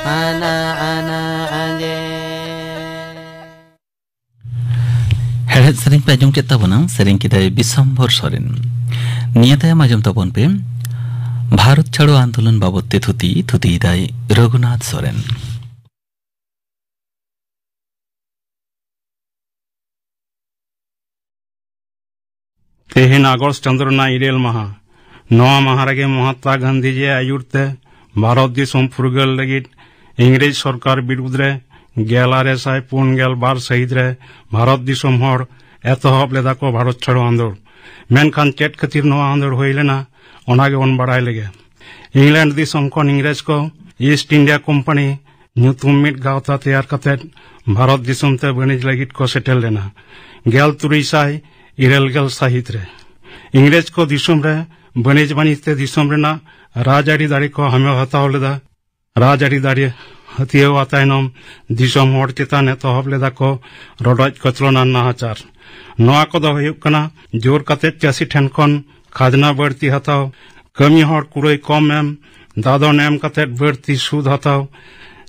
ᱟᱱᱟ ᱟᱱᱟ ᱡᱮ᱾ ᱦᱮᱲᱦᱮᱫ ᱥᱮᱨᱮᱧ ᱯᱮ ᱟᱸᱡᱚᱢ ᱠᱮᱫ ᱛᱟᱵᱚᱱᱟ, ᱥᱮᱨᱮᱧ ᱠᱮᱫᱟᱭ ᱵᱤᱥᱚᱢᱵᱚᱨ ᱥᱚᱨᱮᱱ᱾ ᱱᱤᱭᱟᱹ ᱛᱟᱭᱚᱢ ᱟᱸᱡᱚᱢ ᱛᱟᱵᱚᱱ ᱯᱮ ᱵᱷᱟᱨᱚᱛ ᱪᱷᱟᱲᱳ ᱟᱱᱫᱳᱞᱚᱱ ᱵᱟᱵᱚᱛ ᱛᱮ ᱛᱷᱩᱛᱤ, ᱛᱷᱩᱛᱤᱭᱮᱫᱟᱭ ᱨᱚᱜᱷᱩᱱᱟᱛᱷ ᱥᱚᱨᱮᱱ᱾ ᱛᱮᱦᱮᱧ ᱟᱜᱚᱥᱴ ᱪᱟᱸᱫᱳ ᱨᱮᱱᱟᱜ ᱤᱨᱟᱹᱞ ᱢᱟᱦᱟ᱾ ᱱᱚᱣᱟ ᱢᱟᱦᱟ ᱨᱮᱜᱮ ᱢᱚᱦᱟᱛᱢᱟ ᱜᱟᱱᱫᱷᱤᱡᱤᱭᱟᱜ ᱟᱹᱭᱩᱨ ᱛᱮ ᱵᱷᱟᱨᱚᱛ ᱫᱤᱥᱚᱢ ᱯᱷᱩᱨᱜᱟᱹᱞ ᱞᱟᱹᱜᱤᱫ ᱤᱝᱨᱮᱡᱽ ᱥᱚᱨᱠᱟᱨ ᱵᱤᱨᱩᱫᱽ ᱨᱮ ᱜᱮᱞ ᱟᱨᱮ ᱥᱟᱭ ᱯᱩᱱ ᱜᱮᱞ ᱵᱟᱨ ᱥᱟᱹᱦᱤᱛ ᱨᱮ ᱵᱷᱟᱨᱚᱛ ᱫᱤᱥᱚᱢ ᱦᱚᱲ ᱮᱛᱚᱦᱚᱵ ᱞᱮᱫᱟ ᱠᱚ ᱵᱷᱟᱨᱚᱛ ᱪᱷᱟᱲᱳ ᱟᱸᱫᱳᱲ᱾ ᱢᱮᱱᱠᱷᱟᱱ ᱪᱮᱫ ᱠᱷᱟᱹᱛᱤᱨ ᱱᱚᱣᱟ ᱟᱸᱫᱳᱲ ᱦᱩᱭ ᱞᱮᱱᱟ, ᱚᱱᱟ ᱜᱮᱵᱚᱱ ᱵᱟᱲᱟᱭ ᱞᱮᱜᱮ᱾ ᱤᱝᱞᱮᱱᱰ ᱫᱤᱥᱚᱢ ᱠᱷᱚᱱ ᱤᱝᱨᱮᱡᱽ ᱠᱚ ᱤᱥᱴ ᱤᱱᱰᱤᱭᱟ ᱠᱳᱢᱯᱟᱱᱤ ᱧᱩᱛᱩᱢ ᱢᱤᱫ ᱜᱟᱶᱛᱟ ᱛᱮᱭᱟᱨ ᱠᱟᱛᱮ ᱵᱷᱟᱨᱚᱛ ᱫᱤᱥᱚᱢ ᱛᱮ ᱵᱟᱹᱱᱤᱡᱽ ᱞᱟᱹᱜᱤᱫ ᱠᱚ ᱥᱮᱴᱮᱨ ᱞᱮᱱᱟ᱾ ᱜᱮᱞ ᱛᱩᱨᱩᱭ ᱥᱟᱭ ᱤᱨᱟᱹᱞ ᱜᱮᱞ ᱥᱟᱹᱦᱤᱛ ᱨᱮ ᱤᱝᱨᱮᱡᱽ ᱠᱚ ᱫᱤᱥᱚᱢ ᱨᱮ ᱵᱟᱹᱱᱤᱡᱽ ᱵᱟᱹᱱᱤᱡᱽ ᱛᱮ ᱫᱤᱥᱚᱢ ᱨᱮᱱᱟᱜ ᱨᱟᱡᱽᱟᱹᱨᱤ ᱫᱟᱲᱮ ᱠᱚ ᱦᱟᱢᱮᱴ ᱦᱟᱛᱟᱣ ᱞᱮᱫᱟ᱾ ᱨᱟᱡᱽᱟᱹᱨᱤ ᱫᱟᱲᱮ ᱦᱟᱹᱛᱭᱟᱹᱣ ᱛᱟᱭᱱᱚᱢ ᱫᱤᱥᱚᱢ ᱦᱚᱲ ᱪᱮᱛᱟᱱ ᱮᱛᱚᱦᱚᱵ ᱞᱮᱫᱟ ᱠᱚ ᱨᱚᱰᱚᱡ ᱠᱚᱪᱞᱚᱱ ᱟᱨ ᱱᱟᱦᱟᱪᱟᱨ᱾ ᱱᱚᱣᱟ ᱠᱚᱫᱚ ᱦᱩᱭᱩᱜ ᱠᱟᱱᱟ ᱡᱳᱨ ᱠᱟᱛᱮ ᱪᱟᱹᱥᱤ ᱴᱷᱮᱱ ᱠᱷᱚᱱ ᱠᱷᱟᱡᱽᱱᱟ ᱵᱟᱹᱲᱛᱤ ᱦᱟᱛᱟᱣ, ᱠᱟᱹᱢᱤ ᱦᱚᱲ ᱠᱩᱲᱟᱹᱭ ᱠᱚᱢ ᱮᱢ, ᱫᱟᱫᱚᱱ ᱮᱢ ᱠᱟᱛᱮ ᱵᱟᱹᱲᱛᱤ ᱥᱩᱫ ᱦᱟᱛᱟᱣ,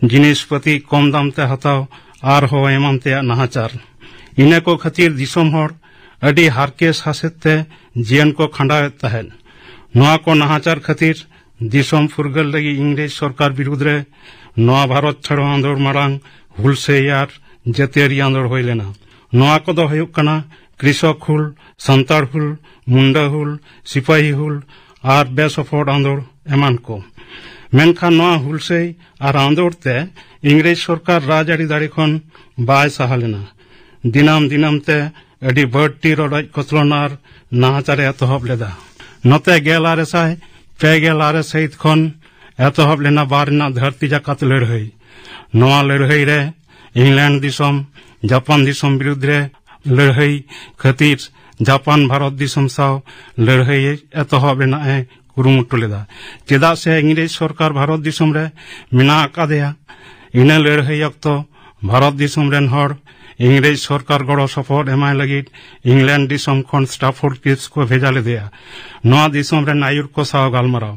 ᱡᱤᱱᱤᱥ ᱯᱟᱹᱛᱤ ᱠᱚᱢ ᱫᱟᱢ ᱛᱮ ᱦᱟᱛᱟᱣ, ᱟᱨᱦᱚᱸ ᱮᱢᱟᱱ ᱛᱮᱭᱟᱜ ᱱᱟᱦᱟᱪᱟᱨ᱾ ᱤᱱᱟᱹ ᱠᱚ ᱠᱷᱟᱹᱛᱤᱨ ᱫᱤᱥᱚᱢ ᱦᱚᱲ ᱟᱹᱰᱤ ᱦᱟᱨᱠᱮᱛ ᱥᱟᱥᱮᱛ ᱛᱮ ᱡᱤᱭᱚᱱ ᱠᱚ ᱠᱷᱟᱸᱰᱟᱣᱮᱫ ᱛᱟᱦᱮᱸᱫ᱾ ᱱᱚᱣᱟ ᱠᱚ ᱱᱟᱦᱟᱪᱟᱨ ᱠᱷᱟᱹᱛᱤᱨ ᱫᱤᱥᱚᱢ ᱯᱷᱩᱨᱜᱟᱹᱞ ᱞᱟᱹᱜᱤᱫ ᱤᱝᱨᱮᱡᱽ ᱥᱚᱨᱠᱟᱨ ᱵᱤᱨᱩᱫᱽ ᱨᱮ ᱱᱚᱣᱟ ᱵᱷᱟᱨᱚᱛ ᱪᱷᱟᱲᱚ ᱟᱸᱫᱳᱲ ᱢᱟᱲᱟᱝ ᱦᱩᱞᱥᱟᱹᱭ ᱟᱨ ᱡᱟᱹᱛᱤᱭᱟᱹᱨᱤ ᱟᱸᱫᱳᱲ ᱦᱩᱭ ᱞᱮᱱᱟ᱾ ᱱᱚᱣᱟ ᱠᱚᱫᱚ ᱦᱩᱭᱩᱜ ᱠᱟᱱᱟ ᱠᱨᱤᱥᱚᱠ ᱦᱩᱞ, ᱥᱟᱱᱛᱟᱲ ᱦᱩᱞ, ᱢᱩᱱᱰᱟ ᱦᱩᱞ, ᱥᱤᱯᱟᱦᱤ ᱦᱩᱞ ᱟᱨ ᱵᱮᱥᱚᱯᱷᱚᱨ ᱟᱸᱫᱳᱲ ᱮᱢᱟᱱ ᱠᱚ᱾ ᱢᱮᱱᱠᱷᱟᱱ ᱱᱚᱣᱟ ᱦᱩᱞᱥᱟᱹᱭ ᱟᱨ ᱟᱸᱫᱳᱲ ᱛᱮ ᱤᱝᱨᱮᱡᱽ ᱥᱚᱨᱠᱟᱨ ᱨᱟᱡᱽᱟᱹᱨᱤ ᱫᱟᱲᱮ ᱠᱷᱚᱱ ᱵᱟᱭ ᱥᱟᱦᱟ ᱞᱮᱱᱟ᱾ ᱫᱤᱱᱟᱹᱢ ᱫᱤᱱᱟᱹᱢ ᱛᱮ ᱟᱹᱰᱤ ᱵᱟᱹᱲᱛᱤ ᱨᱚᱰᱚᱡ ᱠᱚᱪᱞᱚᱱ ᱟᱨ ᱱᱟᱦᱟᱪᱟᱨᱮ ᱮᱛᱚᱦᱚᱵ ᱞᱮᱫᱟ᱾ ᱱᱚᱛᱮ ᱜᱮᱞ ᱟᱨᱮ ᱥᱟᱭ ᱯᱮ ᱜᱮᱞ ᱟᱨᱮ ᱥᱟᱹᱦᱤᱛ ᱠᱷᱚᱱ ᱮᱛᱚᱦᱚᱵ ᱞᱮᱱᱟ ᱵᱟᱨ ᱨᱮᱱᱟᱜ ᱫᱷᱟᱹᱨᱛᱤ ᱡᱟᱠᱟᱛ ᱞᱟᱹᱲᱦᱟᱹᱭ᱾ ᱱᱚᱣᱟ ᱞᱟᱹᱲᱦᱟᱹᱭ ᱨᱮ ᱤᱝᱞᱮᱱᱰ ᱫᱤᱥᱚᱢ ᱡᱟᱯᱟᱱ ᱫᱤᱥᱚᱢ ᱵᱤᱨᱩᱫᱽ ᱨᱮ ᱞᱟᱹᱲᱦᱟᱹᱭ ᱠᱷᱟᱹᱛᱤᱨ ᱡᱟᱯᱟᱱ ᱵᱷᱟᱨᱚᱛ ᱫᱤᱥᱚᱢ ᱥᱟᱶ ᱞᱟᱹᱲᱦᱟᱹᱭ ᱮᱛᱚᱦᱚᱵ ᱨᱮᱱᱟᱜ ᱮ ᱠᱩᱨᱩᱢᱩᱴᱩ ᱞᱮᱫᱟ᱾ ᱪᱮᱫᱟᱜ ᱥᱮ ᱤᱝᱨᱮᱡᱽ ᱥᱚᱨᱠᱟᱨ ᱵᱷᱟᱨᱚᱛ ᱫᱤᱥᱚᱢ ᱨᱮ ᱢᱮᱱᱟᱜ ᱟᱠᱟᱫᱮᱭᱟ᱾ ᱤᱱᱟᱹ ᱞᱟᱹᱲᱦᱟᱹᱭ ᱚᱠᱛᱚ ᱵᱷᱟᱨᱚᱛ ᱫᱤᱥᱚᱢ ᱨᱮᱱ ᱦᱚᱲ ᱤᱝᱨᱮᱡᱽ ᱥᱚᱨᱠᱟᱨ ᱜᱚᱲᱚ ᱥᱚᱯᱚᱦᱚᱫ ᱮᱢᱟᱭ ᱞᱟᱹᱜᱤᱫ ᱤᱝᱞᱮᱱᱰ ᱫᱤᱥᱚᱢ ᱠᱷᱚᱱ ᱥᱴᱟᱯᱷᱳᱨᱰ ᱠᱨᱤᱯᱥ ᱠᱚ ᱵᱷᱮᱡᱟ ᱞᱮᱫᱮᱭᱟ᱾ ᱱᱚᱣᱟ ᱫᱤᱥᱚᱢ ᱨᱮᱱ ᱟᱹᱭᱩᱨ ᱠᱚ ᱥᱟᱶ ᱜᱟᱞᱢᱟᱨᱟᱣ᱾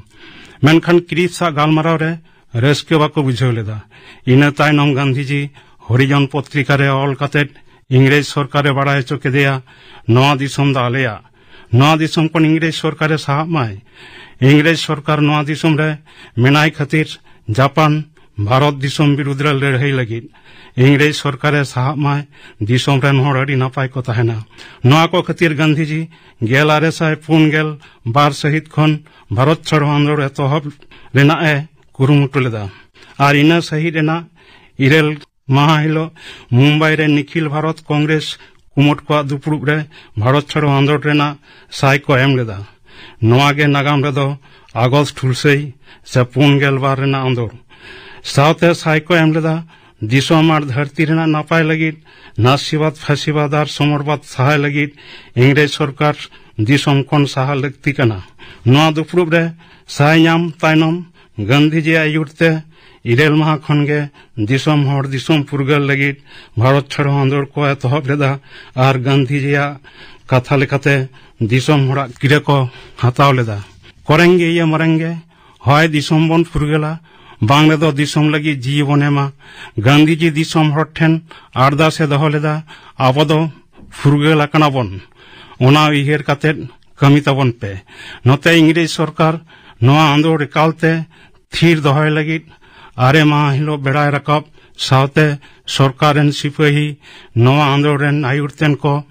ᱢᱮᱱᱠᱷᱟᱱ ᱠᱨᱤᱯᱥ ᱟᱜ ᱜᱟᱞᱢᱟᱨᱟᱣ ᱨᱮ ᱨᱟᱹᱥᱠᱟᱹ ᱵᱟᱠᱚ ᱵᱩᱡᱷᱟᱹᱣ ᱞᱮᱫᱟ᱾ ᱤᱱᱟᱹ ᱛᱟᱭᱱᱚᱢ ᱜᱟᱱᱫᱷᱤᱡᱤ ᱦᱚᱨᱤᱡᱚᱱ ᱯᱚᱛᱨᱤᱠᱟ ᱨᱮ ᱚᱞ ᱠᱟᱛᱮ ᱤᱝᱨᱮᱡᱽ ᱥᱚᱨᱠᱟᱨᱮ ᱵᱟᱲᱟᱭ ᱦᱚᱪᱚ ᱠᱮᱫᱮᱭᱟ, ᱱᱚᱣᱟ ᱫᱤᱥᱚᱢ ᱫᱚ ᱟᱞᱮᱭᱟᱜ᱾ ᱱᱚᱣᱟ ᱫᱤᱥᱚᱢ ᱠᱷᱚᱱ ᱤᱝᱨᱮᱡᱽ ᱥᱚᱨᱠᱟᱨᱮ ᱥᱟᱦᱟᱜ ᱢᱟᱭ᱾ ᱤᱝᱨᱮᱡᱽ ᱥᱚᱨᱠᱟᱨ ᱱᱚᱣᱟ ᱫᱤᱥᱚᱢ ᱨᱮ ᱢᱮᱱᱟᱭ ᱠᱷᱟᱹᱛᱤᱨ ᱡᱟᱯᱟᱱ ᱵᱷᱟᱨᱚᱛ ᱫᱤᱥᱚᱢ ᱵᱤᱨᱩᱫᱽ ᱨᱮ ᱞᱟᱹᱲᱦᱟᱹᱭ ᱞᱟᱹᱜᱤᱫ ᱤᱝᱨᱮᱡᱽ ᱥᱚᱨᱠᱟᱨᱮ ᱥᱟᱦᱟᱜ ᱢᱟᱭ, ᱫᱤᱥᱚᱢ ᱨᱮᱱ ᱦᱚᱲ ᱟᱹᱰᱤ ᱱᱟᱯᱟᱭ ᱠᱚ ᱛᱟᱦᱮᱱᱟ᱾ ᱱᱚᱣᱟ ᱠᱚ ᱠᱷᱟᱹᱛᱤᱨ ᱜᱟᱱᱫᱷᱤᱡᱤ ᱜᱮᱞ ᱟᱨᱮ ᱥᱟᱭ ᱯᱩᱱ ᱜᱮᱞ ᱵᱟᱨ ᱥᱟᱹᱦᱤᱛ ᱠᱷᱚᱱ ᱵᱷᱟᱨᱚᱛ ᱪᱷᱟᱲᱚ ᱟᱱᱫᱳᱲ ᱮᱛᱚᱦᱚᱵ ᱨᱮᱱᱟᱜ ᱮ ᱠᱩᱨᱩᱢᱩᱴᱩ ᱞᱮᱫᱟ᱾ ᱟᱨ ᱤᱱᱟᱹ ᱥᱟᱹᱦᱤᱛ ᱨᱮᱱᱟᱜ ᱤᱨᱟᱹᱞ ᱢᱟᱦᱟ ᱦᱤᱞᱳᱜ ᱢᱩᱢᱵᱟᱭ ᱨᱮ ᱱᱤᱠᱷᱤᱞ ᱵᱷᱟᱨᱚᱛ ᱠᱚᱝᱜᱨᱮᱥ ᱠᱩᱢᱩᱴ ᱠᱚᱣᱟᱜ ᱫᱩᱯᱲᱩᱵ ᱨᱮ ᱵᱷᱟᱨᱚᱛ ᱪᱷᱟᱲᱚ ᱟᱱᱫᱳᱲ ᱨᱮᱱᱟᱜ ᱥᱟᱭ ᱠᱚ ᱮᱢ ᱞᱮᱫᱟ᱾ ᱱᱚᱣᱟ ᱜᱮ ᱱᱟᱜᱟᱢ ᱨᱮᱫᱚ ᱟᱜᱚᱥᱴ ᱦᱩᱞᱥᱟᱹᱭ ᱥᱮ ᱯᱩᱱ ᱜᱮᱞ ᱵᱟᱨ ᱨᱮᱱᱟᱜ ᱟᱱᱫᱳᱲ᱾ ᱥᱟᱶᱛᱮ ᱥᱟᱭ ᱠᱚ ᱮᱢ ᱞᱮᱫᱟ ᱫᱤᱥᱚᱢ ᱟᱨ ᱫᱷᱟᱹᱨᱛᱤ ᱨᱮᱱᱟᱜ ᱱᱟᱯᱟᱭ ᱞᱟᱹᱜᱤᱫ ᱱᱟᱥᱤᱵᱟᱫ, ᱯᱷᱟᱥᱤᱵᱟᱫ ᱟᱨ ᱥᱚᱢᱚᱨᱵᱟᱫ ᱥᱟᱦᱟᱭ ᱞᱟᱹᱜᱤᱫ ᱤᱝᱨᱮᱡᱽ ᱥᱚᱨᱠᱟᱨ ᱫᱤᱥᱚᱢ ᱠᱷᱚᱱ ᱥᱟᱦᱟ ᱞᱟᱹᱠᱛᱤ ᱠᱟᱱᱟ᱾ ᱱᱚᱣᱟ ᱫᱩᱯᱲᱩᱵ ᱨᱮ ᱥᱟᱭ ᱧᱟᱢ ᱛᱟᱭᱱᱚᱢ ᱜᱟᱱᱫᱷᱤᱡᱤ ᱟᱹᱭᱩᱨ ᱛᱮ ᱤᱨᱟᱹᱞ ᱢᱟᱦᱟ ᱠᱷᱚᱱ ᱜᱮ ᱫᱤᱥᱚᱢ ᱦᱚᱲ ᱫᱤᱥᱚᱢ ᱯᱷᱩᱨᱜᱟᱹᱞ ᱞᱟᱹᱜᱤᱫ ᱵᱷᱟᱨᱚᱛ ᱪᱷᱟᱲᱚ ᱟᱸᱫᱳᱲ ᱠᱚ ᱮᱛᱚᱦᱚᱵ ᱞᱮᱫᱟ ᱟᱨ ᱜᱟᱱᱫᱷᱤᱡᱤᱭᱟᱜ ᱠᱟᱛᱷᱟ ᱞᱮᱠᱟᱛᱮ ᱫᱤᱥᱚᱢ ᱦᱚᱲᱟᱜ ᱠᱤᱨᱟᱹ ᱠᱚ ᱦᱟᱛᱟᱣ ᱞᱮᱫᱟ᱾ ᱠᱚᱨᱮᱝᱜᱮ ᱤᱭᱟᱹ ᱢᱟᱨᱮᱝᱜᱮ, ᱦᱚᱭ ᱫᱤᱥᱚᱢ ᱵᱚᱱ ᱯᱷᱩᱨᱜᱟᱹᱞᱟ, ᱵᱟᱝ ᱨᱮᱫᱚ ᱫᱤᱥᱚᱢ ᱞᱟᱹᱜᱤᱫ ᱡᱤᱣᱤ ᱵᱚᱱ ᱮᱢᱟ᱾ ᱜᱟᱱᱫᱷᱤᱡᱤ ᱫᱤᱥᱚᱢ ᱦᱚᱲ ᱴᱷᱮᱱ ᱟᱨᱫᱟᱥ ᱮ ᱫᱚᱦᱚ ᱞᱮᱫᱟ, ᱟᱵᱚ ᱫᱚ ᱯᱷᱩᱨᱜᱟᱹᱞ ᱟᱠᱟᱱᱟ ᱵᱚᱱ᱾ ᱚᱱᱟ ᱩᱭᱦᱟᱹᱨ ᱠᱟᱛᱮ ᱠᱟᱹᱢᱤ ᱛᱟᱵᱚᱱ ᱯᱮ᱾ ᱱᱚᱛᱮ ᱤᱝᱨᱮᱡᱽ ᱥᱚᱨᱠᱟᱨ ᱱᱚᱣᱟ ᱟᱸᱫᱳᱲ ᱮᱠᱟᱞᱛᱮ ᱛᱷᱤᱨ ᱫᱚᱦᱚᱭ ᱞᱟᱹᱜᱤᱫ ᱟᱨᱮ ᱢᱟᱦᱟ ᱦᱤᱞᱳᱜ ᱵᱮᱲᱟᱭ ᱨᱟᱠᱟᱵ ᱥᱟᱶᱛᱮ ᱥᱚᱨᱠᱟᱨ ᱨᱮᱱ ᱥᱤᱯᱟᱹᱦᱤ ᱱᱚᱣᱟ ᱟᱸᱫᱳᱲ ᱨᱮᱱ ᱟᱹᱭᱩᱨ ᱛᱮᱱ ᱠᱚ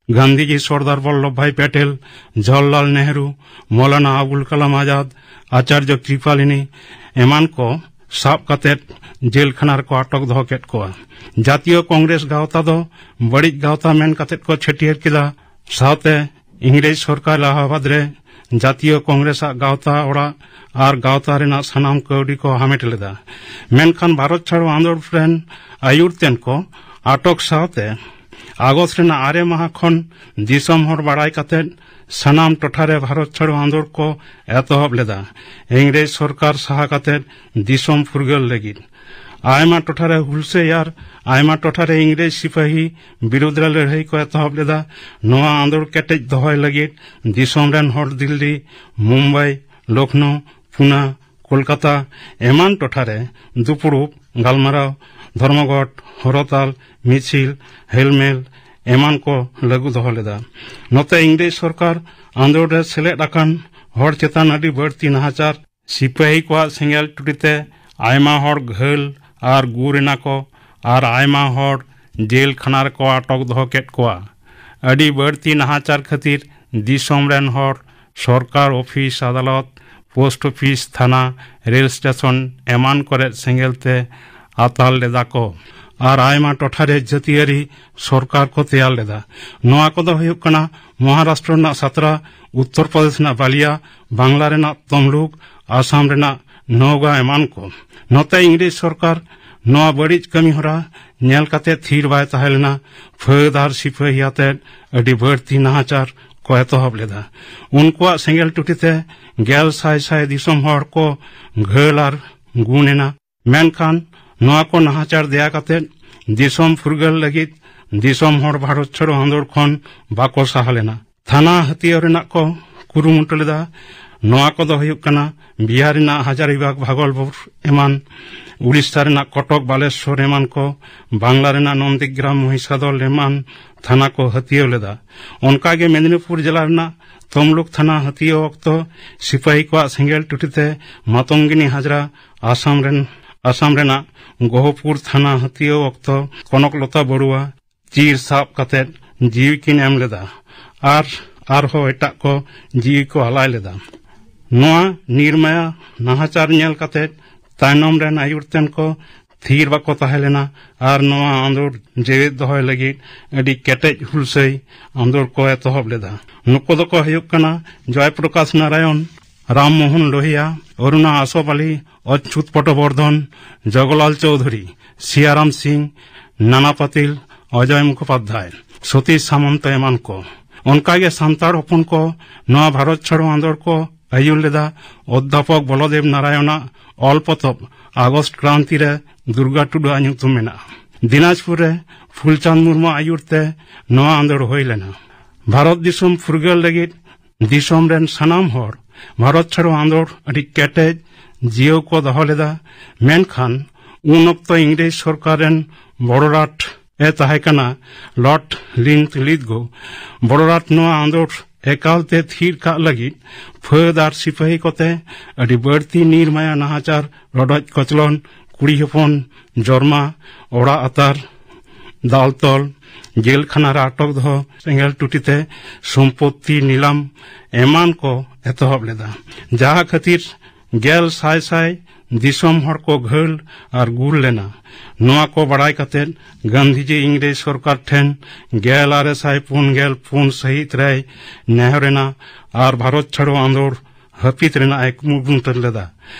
ᱜᱟᱱᱫᱷᱤᱡᱤ, ᱥᱚᱨᱫᱟᱨ ᱵᱚᱞᱞᱚᱵᱷ ᱵᱷᱟᱭ ᱯᱮᱴᱮᱞ, ᱡᱚᱣᱟᱦᱚᱨᱞᱟᱞ ᱱᱮᱦᱨᱩ, ᱢᱚᱣᱞᱟᱱᱟ ᱟᱵᱩᱞ ᱠᱟᱞᱟᱢ ᱟᱡᱟᱫ, ᱟᱪᱟᱨᱡᱚ ᱠᱨᱤᱯᱟᱞᱤᱱᱤ ᱮᱢᱟᱱ ᱠᱚ ᱥᱟᱵ ᱠᱟᱛᱮ ᱡᱮᱞ ᱠᱷᱟᱱᱟ ᱨᱮᱠᱚ ᱟᱴᱚᱠ ᱫᱚᱦᱚ ᱠᱮᱫ ᱠᱚᱣᱟ᱾ ᱡᱟᱛᱤᱭᱚ ᱠᱚᱝᱜᱨᱮᱥ ᱜᱟᱶᱛᱟ ᱫᱚ ᱵᱟᱹᱲᱤᱡ ᱜᱟᱶᱛᱟ ᱢᱮᱱ ᱠᱟᱛᱮ ᱠᱚ ᱪᱷᱟᱹᱴᱭᱟᱹᱨ ᱠᱮᱫᱟ᱾ ᱥᱟᱶᱛᱮ ᱤᱝᱨᱮᱡᱽ ᱥᱚᱨᱠᱟᱨ ᱟᱞᱟᱦᱟᱵᱟᱫ ᱨᱮ ᱡᱟᱛᱤᱭᱚ ᱠᱚᱝᱜᱨᱮᱥ ᱟᱜ ᱜᱟᱶᱛᱟ ᱚᱲᱟᱜ ᱟᱨ ᱜᱟᱶᱛᱟ ᱨᱮᱱᱟᱜ ᱥᱟᱱᱟᱢ ᱠᱟᱹᱣᱰᱤ ᱠᱚ ᱦᱟᱢᱮᱴ ᱞᱮᱫᱟ᱾ ᱢᱮᱱᱠᱷᱟᱱ ᱵᱷᱟᱨᱚᱛ ᱪᱷᱟᱲᱚ ᱟᱸᱫᱳᱲ ᱨᱮᱱ ᱟᱹᱭᱩᱨ ᱛᱮᱱ ᱠᱚ ᱟᱴᱚᱠ ᱥᱟᱶᱛᱮ ᱟᱜᱚᱥᱴ ᱨᱮᱱᱟᱜ ᱟᱨᱮ ᱢᱟᱦᱟ ᱠᱷᱚᱱ ᱫᱤᱥᱚᱢ ᱦᱚᱲ ᱵᱟᱲᱟᱭ ᱠᱟᱛᱮ ᱥᱟᱱᱟᱢ ᱴᱚᱴᱷᱟ ᱨᱮ ᱵᱷᱟᱨᱚᱛ ᱪᱷᱟᱲᱚ ᱟᱸᱫᱳᱲ ᱠᱚ ᱮᱛᱚᱦᱚᱵ ᱞᱮᱫᱟ, ᱤᱝᱨᱮᱡᱽ ᱥᱚᱨᱠᱟᱨ ᱥᱟᱦᱟ ᱠᱟᱛᱮ ᱫᱤᱥᱚᱢ ᱯᱷᱩᱨᱜᱟᱹᱞ ᱞᱟᱹᱜᱤᱫ᱾ ᱟᱭᱢᱟ ᱴᱚᱴᱷᱟ ᱨᱮ ᱦᱩᱞᱥᱟᱹᱭ ᱟᱨ ᱟᱭᱢᱟ ᱴᱚᱴᱷᱟ ᱨᱮ ᱤᱝᱨᱮᱡᱽ ᱥᱤᱯᱟᱹᱦᱤ ᱵᱤᱨᱩᱫᱷ ᱨᱮ ᱞᱟᱹᱲᱦᱟᱹᱭ ᱠᱚ ᱮᱛᱚᱦᱚᱵ ᱞᱮᱫᱟ᱾ ᱱᱚᱣᱟ ᱟᱸᱫᱳᱲ ᱠᱮᱴᱮᱡ ᱫᱚᱦᱚᱭ ᱞᱟᱹᱜᱤᱫ ᱫᱤᱥᱚᱢ ᱨᱮᱱ ᱦᱚᱲ ᱫᱤᱞᱞᱤ, ᱢᱩᱢᱵᱟᱭ, ᱞᱚᱠᱷᱱᱳ, ᱯᱩᱱᱟ, ᱠᱳᱞᱠᱟᱛᱟ ᱮᱢᱟᱱ ᱴᱚᱴᱷᱟ ᱨᱮ ᱫᱩᱯᱲᱩᱵ, ᱜᱟᱞᱢᱟᱨᱟᱣ, ᱫᱷᱚᱨᱢᱚᱜᱷᱚᱴ, ᱦᱚᱨᱚᱛᱟᱞ, ᱢᱤᱪᱷᱤᱞ, ᱦᱮᱞᱢᱮᱞ ᱮᱢᱟᱱ ᱠᱚ ᱞᱟᱹᱜᱩ ᱫᱚᱦᱚ ᱞᱮᱫᱟ᱾ ᱱᱚᱛᱮ ᱤᱝᱨᱮᱡᱽ ᱥᱚᱨᱠᱟᱨ ᱟᱸᱫᱳᱲ ᱨᱮ ᱥᱮᱞᱮᱫ ᱟᱠᱟᱱ ᱦᱚᱲ ᱪᱮᱛᱟᱱ ᱟᱹᱰᱤ ᱵᱟᱹᱲᱛᱤ ᱱᱟᱦᱟᱪᱟᱨ, ᱥᱤᱯᱟᱹᱦᱤ ᱠᱚᱣᱟᱜ ᱥᱮᱸᱜᱮᱞ ᱴᱩᱴᱤ ᱛᱮ ᱟᱭᱢᱟ ᱦᱚᱲ ᱜᱷᱟᱹᱞ ᱟᱨ ᱜᱩᱨ ᱮᱱᱟ ᱠᱚ ᱟᱨ ᱟᱭᱢᱟ ᱦᱚᱲ ᱡᱮᱞ ᱠᱷᱟᱱᱟ ᱨᱮᱠᱚ ᱟᱴᱚᱠ ᱫᱚᱦᱚ ᱠᱮᱫ ᱠᱚᱣᱟ᱾ ᱟᱹᱰᱤ ᱵᱟᱹᱲᱛᱤ ᱱᱟᱦᱟᱪᱟᱨ ᱠᱷᱟᱹᱛᱤᱨ ᱫᱤᱥᱚᱢ ᱨᱮᱱ ᱦᱚᱲ ᱥᱚᱨᱠᱟᱨ ᱚᱯᱷᱤᱥ, ᱟᱫᱟᱞᱚᱛ, ᱯᱳᱥᱴ ᱚᱯᱷᱤᱥ, ᱛᱷᱟᱱᱟ, ᱨᱮᱞ ᱥᱴᱮᱥᱚᱱ ᱮᱢᱟᱱ ᱠᱚᱨᱮ ᱥᱮᱸᱜᱮᱞ ᱛᱮ ᱟᱛᱟᱨ ᱞᱮᱫᱟ ᱠᱚ ᱟᱨ ᱟᱭᱢᱟ ᱴᱚᱴᱷᱟ ᱨᱮ ᱡᱟᱹᱛᱤᱭᱟᱹᱨᱤ ᱥᱚᱨᱠᱟᱨ ᱠᱚ ᱛᱮᱭᱟᱨ ᱞᱮᱫᱟ᱾ ᱱᱚᱣᱟ ᱠᱚᱫᱚ ᱦᱩᱭᱩᱜ ᱠᱟᱱᱟ ᱢᱚᱦᱟᱨᱟᱥᱴᱨᱚ ᱨᱮᱱᱟᱜ ᱥᱟᱛᱨᱟ, ᱩᱛᱛᱚᱨ ᱯᱨᱚᱫᱮᱥ ᱨᱮᱱᱟᱜ ᱵᱟᱞᱤᱭᱟ, ᱵᱟᱝᱞᱟ ᱨᱮᱱᱟᱜ ᱛᱚᱢᱞᱩᱠ, ᱟᱥᱟᱢ ᱨᱮᱱᱟᱜ ᱱᱚᱣᱜᱟ ᱮᱢᱟᱱ ᱠᱚ᱾ ᱱᱚᱛᱮ ᱤᱝᱨᱮᱡᱽ ᱥᱚᱨᱠᱟᱨ ᱱᱚᱣᱟ ᱵᱟᱹᱲᱤᱡ ᱠᱟᱹᱢᱤ ᱦᱚᱨᱟ ᱧᱮᱞ ᱠᱟᱛᱮ ᱛᱷᱤᱨ ᱵᱟᱭ ᱛᱟᱦᱮᱸ ᱞᱮᱱᱟ᱾ ᱯᱷᱟᱹᱫ ᱟᱨ ᱥᱤᱯᱟᱹᱦᱤ ᱟᱛᱮ ᱟᱹᱰᱤ ᱵᱟᱹᱲᱛᱤ ᱱᱟᱦᱟᱪᱟᱨ ᱠᱚ ᱮᱛᱚᱦᱚᱵ ᱞᱮᱫᱟ᱾ ᱩᱱᱠᱩᱣᱟᱜ ᱥᱮᱸᱜᱮᱞ ᱴᱩᱴᱤ ᱛᱮ ᱜᱮᱞ ᱥᱟᱭ ᱥᱟᱭ ᱫᱤᱥᱚᱢ ᱦᱚᱲ ᱠᱚ ᱜᱷᱟᱹᱞ ᱟᱨ ᱜᱩᱱ ᱮᱱᱟ᱾ ᱢᱮᱱᱠᱷᱟᱱ ᱱᱚᱣᱟ ᱠᱚ ᱱᱟᱦᱟᱪᱟᱨ ᱫᱮᱭᱟ ᱠᱟᱛᱮ ᱫᱤᱥᱚᱢ ᱯᱷᱩᱨᱜᱟᱹᱞ ᱞᱟᱹᱜᱤᱫ ᱫᱤᱥᱚᱢ ᱦᱚᱲ ᱵᱷᱟᱨᱚᱛ ᱪᱷᱟᱲᱚ ᱟᱸᱫᱳᱲ ᱠᱷᱚᱱ ᱵᱟᱠᱚ ᱥᱟᱦᱟ ᱞᱮᱱᱟ᱾ ᱛᱷᱟᱱᱟ ᱦᱟᱹᱛᱭᱟᱹᱨ ᱨᱮᱱᱟᱜ ᱠᱚ ᱠᱩᱨᱩᱢᱩᱴᱩ ᱞᱮᱫᱟ᱾ ᱱᱚᱣᱟ ᱠᱚᱫᱚ ᱦᱩᱭᱩᱜ ᱠᱟᱱᱟ ᱵᱤᱦᱟᱨ ᱨᱮᱱᱟᱜ ᱦᱟᱡᱟᱨᱤᱵᱟᱜᱽ, ᱵᱷᱟᱜᱚᱞᱯᱩᱨ ᱮᱢᱟᱱ, ᱩᱲᱤᱥᱥᱟ ᱨᱮᱱᱟᱜ ᱠᱚᱴᱚᱠ, ᱵᱟᱞᱮᱥᱚᱨ ᱮᱢᱟᱱ ᱠᱚ, ᱵᱟᱝᱞᱟ ᱨᱮᱱᱟᱜ ᱱᱚᱱᱫᱤᱜᱨᱟᱢ, ᱢᱚᱦᱤᱥᱟᱫᱚᱞ ᱮᱢᱟᱱ ᱛᱷᱟᱱᱟ ᱠᱚ ᱦᱟᱹᱛᱭᱟᱹᱣ ᱞᱮᱫᱟ᱾ ᱚᱱᱠᱟᱜᱮ ᱢᱮᱫᱤᱱᱤᱯᱩᱨ ᱡᱮᱞᱟ ᱨᱮᱱᱟᱜ ᱛᱚᱢᱞᱩᱠ ᱛᱷᱟᱱᱟ ᱦᱟᱹᱛᱭᱟᱹᱣ ᱚᱠᱛᱚ ᱥᱤᱯᱟᱹᱦᱤ ᱠᱚᱣᱟᱜ ᱥᱮᱸᱜᱮᱞ ᱴᱩᱴᱤ ᱛᱮ ᱢᱟᱛᱚᱝᱜᱤᱱᱤ ᱦᱟᱡᱽᱨᱟ, ᱟᱥᱟᱢ ᱨᱮᱱ, ᱟᱥᱟᱢ ᱨᱮᱱᱟᱜ ᱜᱚᱦᱚᱯᱩᱨ ᱛᱷᱟᱱᱟ ᱦᱟᱹᱛᱭᱟᱹᱣ ᱚᱠᱛᱚ ᱠᱚᱱᱚᱠᱞᱚᱛᱟ ᱵᱚᱲᱩᱣᱟ ᱪᱤᱨ ᱥᱟᱵ ᱠᱟᱛᱮ ᱡᱤᱣᱤ ᱠᱤᱱ ᱮᱢ ᱞᱮᱫᱟ ᱟᱨ ᱟᱨᱦᱚᱸ ᱮᱴᱟᱜ ᱠᱚ ᱡᱤᱣᱤ ᱠᱚ ᱟᱞᱟᱭ ᱞᱮᱫᱟ᱾ ᱱᱚᱣᱟ ᱱᱤᱨᱢᱟᱭᱟ ᱱᱟᱦᱟᱪᱟᱨ ᱧᱮᱞ ᱠᱟᱛᱮ ᱛᱟᱭᱱᱚᱢ ᱨᱮᱱ ᱟᱹᱭᱩᱨ ᱛᱮᱱ ᱠᱚ ᱛᱷᱤᱨ ᱵᱟᱠᱚ ᱛᱟᱦᱮᱸ ᱞᱮᱱᱟ ᱟᱨ ᱱᱚᱣᱟ ᱟᱸᱫᱳᱲ ᱡᱮᱣᱮᱫ ᱫᱚᱦᱚᱭ ᱞᱟᱹᱜᱤᱫ ᱟᱹᱰᱤ ᱠᱮᱴᱮᱡ ᱦᱩᱞᱥᱟᱹᱭ ᱟᱸᱫᱳᱲ ᱠᱚ ᱮᱛᱚᱦᱚᱵ ᱞᱮᱫᱟ᱾ ᱱᱩᱠᱩ ᱫᱚᱠᱚ ᱦᱩᱭᱩᱜ ᱠᱟᱱᱟ ᱡᱚᱭ ᱯᱨᱚᱠᱟᱥ ᱱᱟᱨᱟᱭᱚᱱ, ᱨᱟᱢ ᱢᱳᱦᱚᱱ ᱞᱳᱦᱤᱭᱟ, ᱚᱨᱩᱬᱟ ᱟᱥᱳᱯ ᱟᱞᱤ, ᱚᱪᱪᱩᱛ ᱯᱚᱴᱚᱵᱚᱨᱫᱷᱚᱱ, ᱡᱚᱜᱚᱞᱟᱞ ᱪᱳᱣᱫᱷᱩᱨᱤ, ᱥᱤᱭᱟᱨᱟᱢ ᱥᱤᱝ, ᱱᱟᱱᱟ ᱯᱟᱛᱤᱞ, ᱚᱡᱚᱭ ᱢᱩᱠᱷᱳᱯᱟᱫᱽᱫᱷᱟᱭ, ᱥᱚᱛᱤᱥ ᱥᱟᱢᱚᱱᱛᱚ ᱮᱢᱟᱱ ᱠᱚ᱾ ᱚᱱᱠᱟᱜᱮ ᱥᱟᱱᱛᱟᱲ ᱦᱚᱯᱚᱱ ᱠᱚ ᱱᱚᱣᱟ ᱵᱷᱟᱨᱚᱛ ᱪᱷᱟᱲᱚ ᱟᱸᱫᱳᱲ ᱠᱚ ᱟᱹᱭᱩᱨ ᱞᱮᱫᱟ᱾ ᱚᱫᱽᱫᱷᱟᱯᱚᱠ ᱵᱚᱞᱚᱫᱮᱵ ᱱᱟᱨᱟᱭᱚᱱᱟᱜ ᱚᱞ ᱯᱚᱛᱚᱵ ᱟᱜᱚᱥᱴ ᱠᱨᱟᱱᱛᱤ ᱨᱮ ᱫᱩᱨᱜᱟ ᱴᱩᱰᱩᱣᱟᱜ ᱧᱩᱛᱩᱢ ᱢᱮᱱᱟᱜᱼᱟ᱾ ᱫᱤᱱᱟᱡᱽᱯᱩᱨ ᱨᱮ ᱯᱷᱩᱞᱪᱟᱸᱫᱽ ᱢᱩᱨᱢᱩ ᱟᱹᱭᱩᱨ ᱛᱮ ᱱᱚᱣᱟ ᱟᱸᱫᱳᱲ ᱦᱩᱭ ᱞᱮᱱᱟ᱾ ᱵᱷᱟᱨᱚᱛ ᱫᱤᱥᱚᱢ ᱯᱷᱩᱨᱜᱟᱹᱞ ᱞᱟᱹᱜᱤᱫ ᱫᱤᱥᱚᱢ ᱨᱮᱱ ᱥᱟᱱᱟᱢ ᱦᱚᱲ ᱵᱷᱟᱨᱚᱛ ᱪᱷᱟᱲᱚ ᱟᱸᱫᱳᱲ ᱟᱹᱰᱤ ᱠᱮᱴᱮᱡ ᱡᱤᱭᱟᱹᱣ ᱠᱚ ᱫᱚᱦᱚ ᱞᱮᱫᱟ᱾ ᱢᱮᱱᱠᱷᱟᱱ ᱩᱱ ᱚᱠᱛᱚ ᱤᱝᱨᱮᱡᱽ ᱥᱚᱨᱠᱟᱨ ᱨᱮᱱ ᱵᱚᱲᱚᱨᱟᱴ ᱮ ᱛᱟᱦᱮᱸ ᱠᱟᱱᱟ ᱞᱚᱨᱰ ᱞᱤᱱᱛᱷᱞᱤᱛᱷᱜᱳ᱾ ᱵᱚᱲᱚᱨᱟᱴ ᱱᱚᱣᱟ ᱟᱸᱫᱳᱲ ᱮᱠᱟᱞ ᱛᱮ ᱛᱷᱤᱨ ᱠᱟᱜ ᱞᱟᱹᱜᱤᱫ ᱯᱷᱟᱹᱫ ᱟᱨ ᱥᱤᱯᱟᱹᱦᱤ ᱠᱚᱛᱮ ᱟᱹᱰᱤ ᱵᱟᱹᱲᱛᱤ ᱱᱤᱨᱢᱟᱭᱟ ᱱᱟᱦᱟᱪᱟᱨ, ᱨᱚᱰᱚᱡ ᱠᱚᱪᱞᱚᱱ, ᱠᱩᱲᱤ ᱦᱚᱯᱚᱱ ᱡᱚᱨᱢᱟ, ᱚᱲᱟᱜ ᱟᱛᱟᱨ, ᱫᱟᱞ ᱛᱚᱞ, ᱡᱮᱞ ᱠᱷᱟᱱᱟ ᱨᱮ ᱟᱴᱚᱠ ᱫᱚᱦᱚ, ᱥᱮᱸᱜᱮᱞ ᱴᱩᱴᱤ ᱛᱮ ᱥᱚᱢᱯᱚᱛᱛᱤ ᱱᱤᱞᱟᱢ ᱮᱢᱟᱱ ᱠᱚ ᱮᱛᱚᱦᱚᱵ ᱞᱮᱫᱟ, ᱡᱟᱦᱟᱸ ᱠᱷᱟᱹᱛᱤᱨ ᱜᱮᱞ ᱥᱟᱭ ᱥᱟᱭ ᱫᱤᱥᱚᱢ ᱦᱚᱲ ᱠᱚ ᱜᱷᱟᱹᱞ ᱟᱨ ᱜᱩᱨ ᱞᱮᱱᱟ᱾ ᱱᱚᱣᱟ ᱠᱚ ᱵᱟᱲᱟᱭ ᱠᱟᱛᱮ ᱜᱟᱱᱫᱷᱤᱡᱤ ᱤᱝᱨᱮᱡᱽ ᱥᱚᱨᱠᱟᱨ ᱴᱷᱮᱱ ᱜᱮᱞ ᱟᱨᱮ ᱥᱟᱭ ᱯᱩᱱ ᱜᱮᱞ ᱯᱩᱱ ᱥᱟᱹᱦᱤᱛ ᱨᱮᱭ ᱱᱮᱦᱚᱨ ᱮᱱᱟ ᱟᱨ ᱵᱷᱟᱨᱚᱛ ᱪᱷᱟᱲᱚ ᱟᱸᱫᱳᱲ ᱦᱟᱹᱯᱤᱫ ᱨᱮᱱᱟᱜ ᱮ ᱠᱩᱨᱩᱢᱩᱴᱩ ᱞᱮᱫᱟ᱾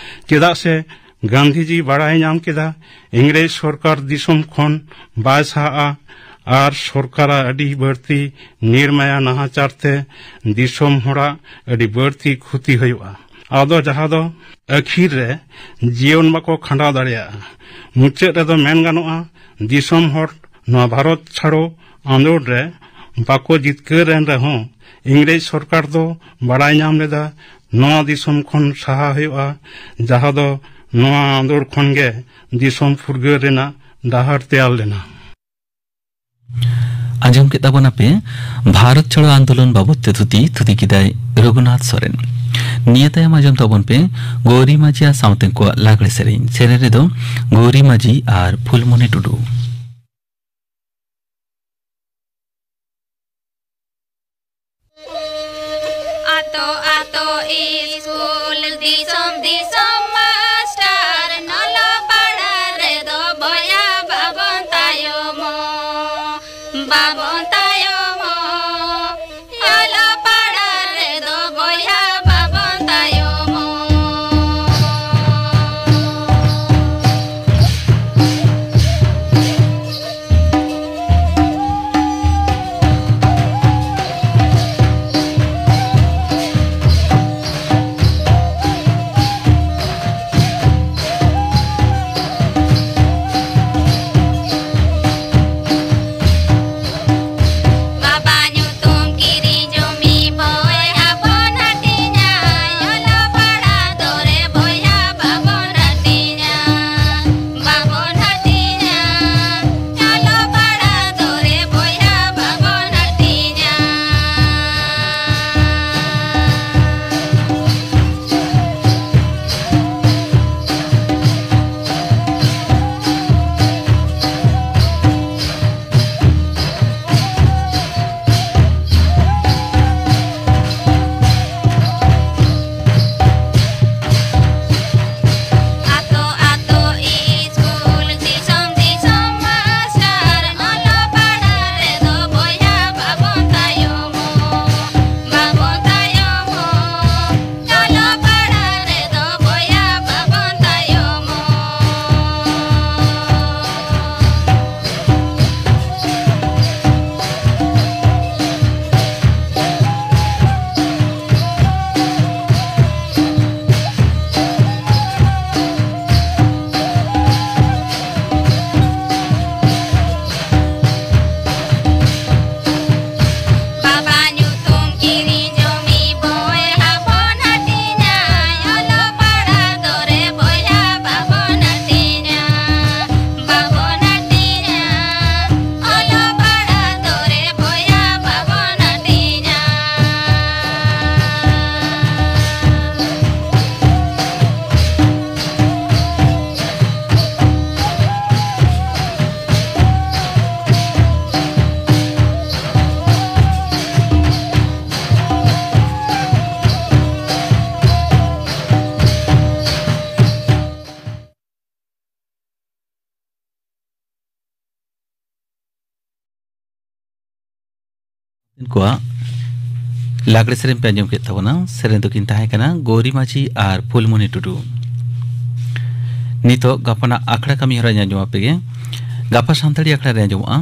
ᱪᱮᱫᱟᱜ ᱥᱮ ᱜᱟᱱᱫᱷᱤᱡᱤ ᱵᱟᱲᱟᱭ ᱧᱟᱢ ᱠᱮᱫᱟ, ᱤᱝᱨᱮᱡᱽ ᱥᱚᱨᱠᱟᱨ ᱫᱤᱥᱚᱢ ᱠᱷᱚᱱ ᱵᱟᱭ ᱥᱟᱦᱟᱜᱼᱟ ᱟᱨ ᱥᱚᱨᱠᱟᱨᱟᱜ ᱟᱹᱰᱤ ᱵᱟᱹᱲᱛᱤ ᱱᱤᱨᱢᱟᱭᱟ ᱱᱟᱦᱟᱪᱟᱨ ᱛᱮ ᱫᱤᱥᱚᱢ ᱦᱚᱲᱟᱜ ᱟᱹᱰᱤ ᱵᱟᱹᱲᱛᱤ ᱠᱷᱚᱛᱤ ᱦᱩᱭᱩᱜᱼᱟ᱾ ᱟᱫᱚ ᱡᱟᱦᱟᱸ ᱫᱚ ᱟᱹᱠᱷᱤᱨ ᱨᱮ ᱡᱤᱭᱚᱱ ᱵᱟᱠᱚ ᱠᱷᱟᱸᱰᱟᱣ ᱫᱟᱲᱮᱭᱟᱜᱼᱟ᱾ ᱢᱩᱪᱟᱹᱫ ᱨᱮᱫᱚ ᱢᱮᱱ ᱜᱟᱱᱚᱜᱼᱟ, ᱫᱤᱥᱚᱢ ᱦᱚᱲ ᱱᱚᱣᱟ ᱵᱷᱟᱨᱚᱛ ᱪᱷᱟᱲᱚ ᱟᱸᱫᱳᱲ ᱨᱮ ᱵᱟᱠᱚ ᱡᱤᱛᱠᱟᱹᱨ ᱮᱱ ᱨᱮᱦᱚᱸ, ᱤᱝᱨᱮᱡᱽ ᱥᱚᱨᱠᱟᱨ ᱫᱚ ᱵᱟᱲᱟᱭ ᱧᱟᱢ ᱞᱮᱫᱟ ᱱᱚᱣᱟ ᱫᱤᱥᱚᱢ ᱠᱷᱚᱱ ᱥᱟᱦᱟ ᱦᱩᱭᱩᱜᱼᱟ, ᱡᱟᱦᱟᱸ ᱫᱚ ᱱᱚᱣᱟ ᱟᱸᱫᱳᱲ ᱠᱷᱚᱱ ᱜᱮ ᱫᱤᱥᱚᱢ ᱯᱷᱩᱨᱜᱟᱹᱞ ᱨᱮᱱᱟᱜ ᱰᱟᱦᱟᱨ ᱛᱮᱭᱟᱨ ᱞᱮᱱᱟ᱾ ᱟᱸᱡᱚᱢ ᱠᱮᱫ ᱛᱟᱵᱚᱱᱟᱯᱮ ᱵᱷᱟᱨᱚᱛ ᱪᱷᱟᱲᱚ ᱟᱱᱫᱳᱞᱚᱱ ᱵᱟᱵᱚᱛ ᱛᱮ ᱛᱷᱩᱛᱤ, ᱛᱷᱩᱛᱤ ᱠᱮᱫᱟᱭ ᱨᱚᱜᱷᱩᱱᱟᱛᱷ ᱥᱚᱨᱮᱱ᱾ ᱱᱤᱭᱟᱹ ᱛᱟᱭᱚᱢ ᱟᱸᱡᱚᱢ ᱛᱟᱵᱚᱱ ᱯᱮ ᱜᱳᱣᱨᱤ ᱢᱟᱹᱡᱷᱤ ᱟᱨ ᱥᱟᱶᱛᱮ ᱠᱚᱣᱟᱜ ᱞᱟᱜᱽᱲᱮ ᱥᱮᱨᱮᱧ᱾ ᱥᱮᱨᱮᱧ ᱨᱮᱫᱚ ᱜᱳᱣᱨᱤ ᱢᱟᱹᱡᱷᱤ ᱟᱨ ᱯᱷᱩᱞᱢᱚᱱᱤ ᱴᱩᱰᱩ᱾ ᱟᱛᱳ ᱟᱛᱳ ᱤᱥᱠᱩᱞ, ᱫᱤᱥᱚᱢ ᱫᱤᱥᱚᱢ ᱢᱟᱥᱴᱟᱨ, ᱱᱚᱞᱚ ᱯᱟᱲᱟ ᱨᱮᱫᱚ ᱵᱚᱭᱦᱟ ᱵᱟᱵᱚᱱ ᱛᱟᱭᱚᱢᱚᱜ, ᱵᱟᱵᱚᱱ ᱛᱟᱭᱚᱢᱚᱜ, ᱚᱞᱚᱜ ᱯᱟᱲᱦᱟᱜ ᱨᱮᱫᱚ ᱵᱚᱭᱦᱟ ᱵᱟᱵᱚᱱ ᱛᱟᱭᱚᱢᱚᱜ᱾ ᱠᱚᱣᱟᱜ ᱞᱟᱜᱽᱲᱮ ᱥᱮᱨᱮᱧ ᱯᱮ ᱟᱸᱡᱚᱢ ᱠᱮᱫ ᱛᱟᱵᱚᱱᱟ᱾ ᱥᱮᱨᱮᱧ ᱫᱚᱠᱤᱱ ᱛᱟᱦᱮᱸ ᱠᱟᱱᱟ ᱜᱳᱨᱤ ᱢᱟᱹᱡᱷᱤ ᱟᱨ ᱯᱷᱩᱞᱢᱩᱱᱤ ᱴᱩᱰᱩ᱾ ᱱᱤᱛᱚᱜ ᱜᱟᱯᱟᱱᱟᱜ ᱟᱠᱷᱲᱟ ᱠᱟᱹᱢᱤ ᱦᱚᱨᱟ ᱟᱸᱡᱚᱢ ᱟᱯᱮ ᱜᱮ᱾ ᱜᱟᱯᱟ ᱥᱟᱱᱛᱟᱲᱤ ᱟᱠᱷᱲᱟ ᱨᱮ ᱟᱸᱡᱚᱢᱚᱜᱼᱟ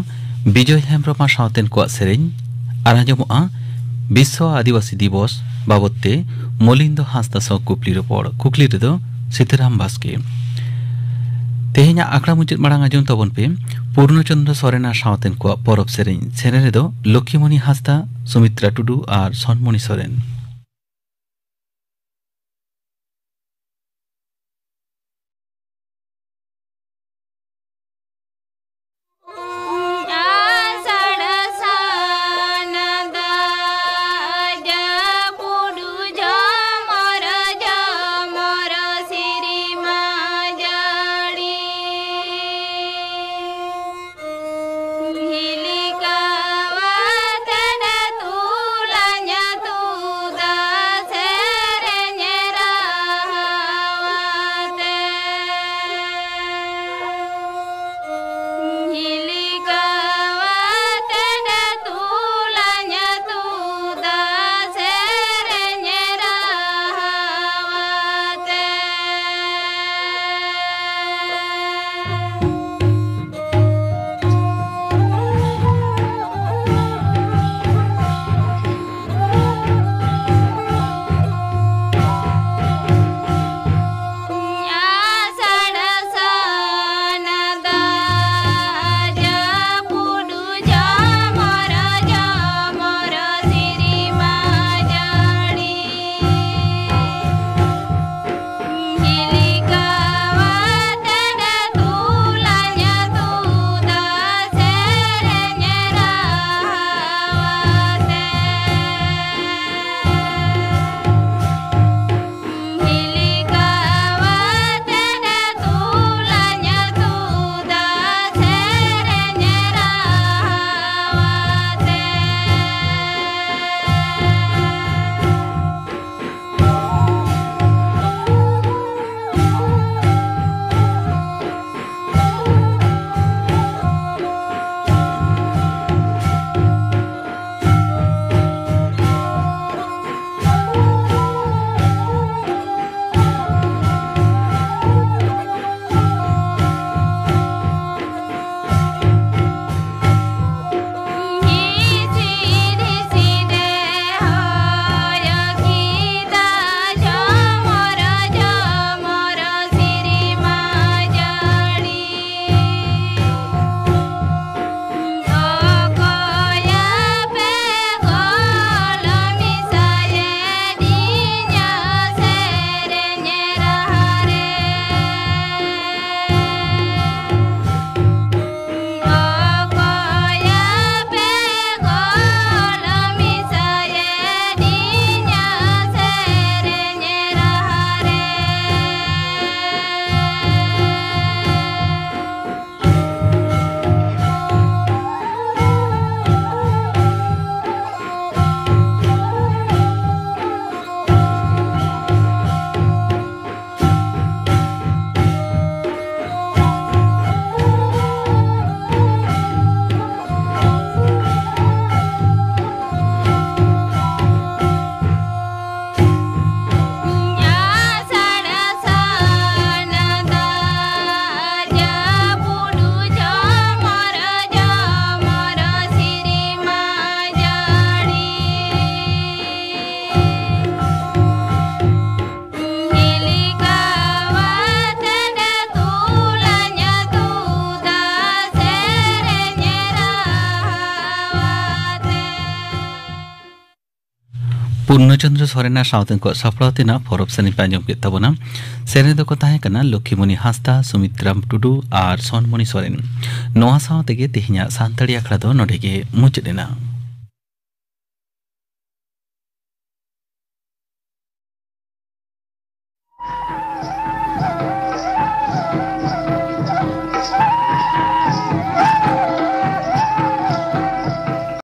ᱵᱤᱡᱚᱭ ᱦᱮᱢᱵᱨᱚᱢ ᱟᱨ ᱥᱟᱶᱛᱮᱱ ᱠᱚᱣᱟᱜ ᱥᱮᱨᱮᱧ, ᱟᱨ ᱟᱸᱡᱚᱢᱚᱜᱼᱟ ᱵᱤᱥᱥᱚ ᱟᱹᱫᱤᱵᱟᱹᱥᱤ ᱫᱤᱵᱚᱥ ᱵᱟᱵᱚᱫ ᱛᱮ ᱢᱚᱞᱤᱱᱫᱚ ᱦᱟᱸᱥᱫᱟ ᱥᱟᱶ ᱠᱩᱠᱞᱤ ᱨᱚᱯᱚᱲ᱾ ᱠᱩᱠᱞᱤ ᱨᱮᱫᱚ ᱥᱤᱛᱟᱹᱨᱟᱢ ᱵᱟᱥᱠᱮ᱾ ᱛᱮᱦᱮᱧᱟᱜ ᱟᱠᱷᱲᱟ ᱢᱩᱪᱟᱹᱫ ᱢᱟᱲᱟᱝ ᱟᱸᱡᱚᱢ ᱛᱟᱵᱚᱱ ᱯᱮ ᱯᱩᱨᱱᱚᱪᱚᱱᱫᱨᱚ ᱥᱚᱨᱮᱱ ᱟᱨ ᱥᱟᱶᱛᱮᱱ ᱠᱚᱣᱟᱜ ᱯᱚᱨᱚᱵᱽ ᱥᱮᱨᱮᱧ᱾ ᱥᱮᱨᱮᱧ ᱨᱮᱫᱚ ᱞᱚᱠᱠᱷᱤᱢᱚᱱᱤ ᱦᱟᱸᱥᱫᱟ, ᱥᱩᱢᱤᱛᱨᱟ ᱴᱩᱰᱩ ᱟᱨ ᱥᱚᱱᱢᱚᱱᱤ ᱥᱚᱨᱮᱱ᱾ ᱯᱩᱨᱱᱚᱪᱚᱱᱫᱨᱚ ᱥᱚᱨᱮᱱᱟᱜ ᱥᱟᱶᱛᱮ ᱩᱱᱠᱩᱣᱟᱜ ᱥᱟᱯᱲᱟᱣ ᱛᱮᱱᱟᱜ ᱯᱚᱨᱚᱵᱽ ᱥᱮᱨᱮᱧ ᱯᱮ ᱟᱸᱡᱚᱢ ᱠᱮᱫ ᱛᱟᱵᱚᱱᱟ᱾ ᱥᱮᱨᱮᱧ ᱫᱚᱠᱚ ᱛᱟᱦᱮᱸ ᱠᱟᱱᱟ ᱞᱚᱠᱠᱷᱤᱢᱚᱱᱤ ᱦᱟᱸᱥᱫᱟ, ᱥᱩᱢᱤᱛᱨᱟᱢ ᱴᱩᱰᱩ ᱟᱨ ᱥᱚᱱᱢᱚᱱᱤ ᱥᱚᱨᱮᱱ᱾ ᱱᱚᱣᱟ ᱥᱟᱶ ᱛᱮᱜᱮ ᱛᱮᱦᱮᱧᱟᱜ ᱥᱟᱱᱛᱟᱲᱤ ᱟᱠᱷᱲᱟ ᱫᱚ ᱱᱚᱰᱮ ᱜᱮ ᱢᱩᱪᱟᱹᱫ ᱮᱱᱟ᱾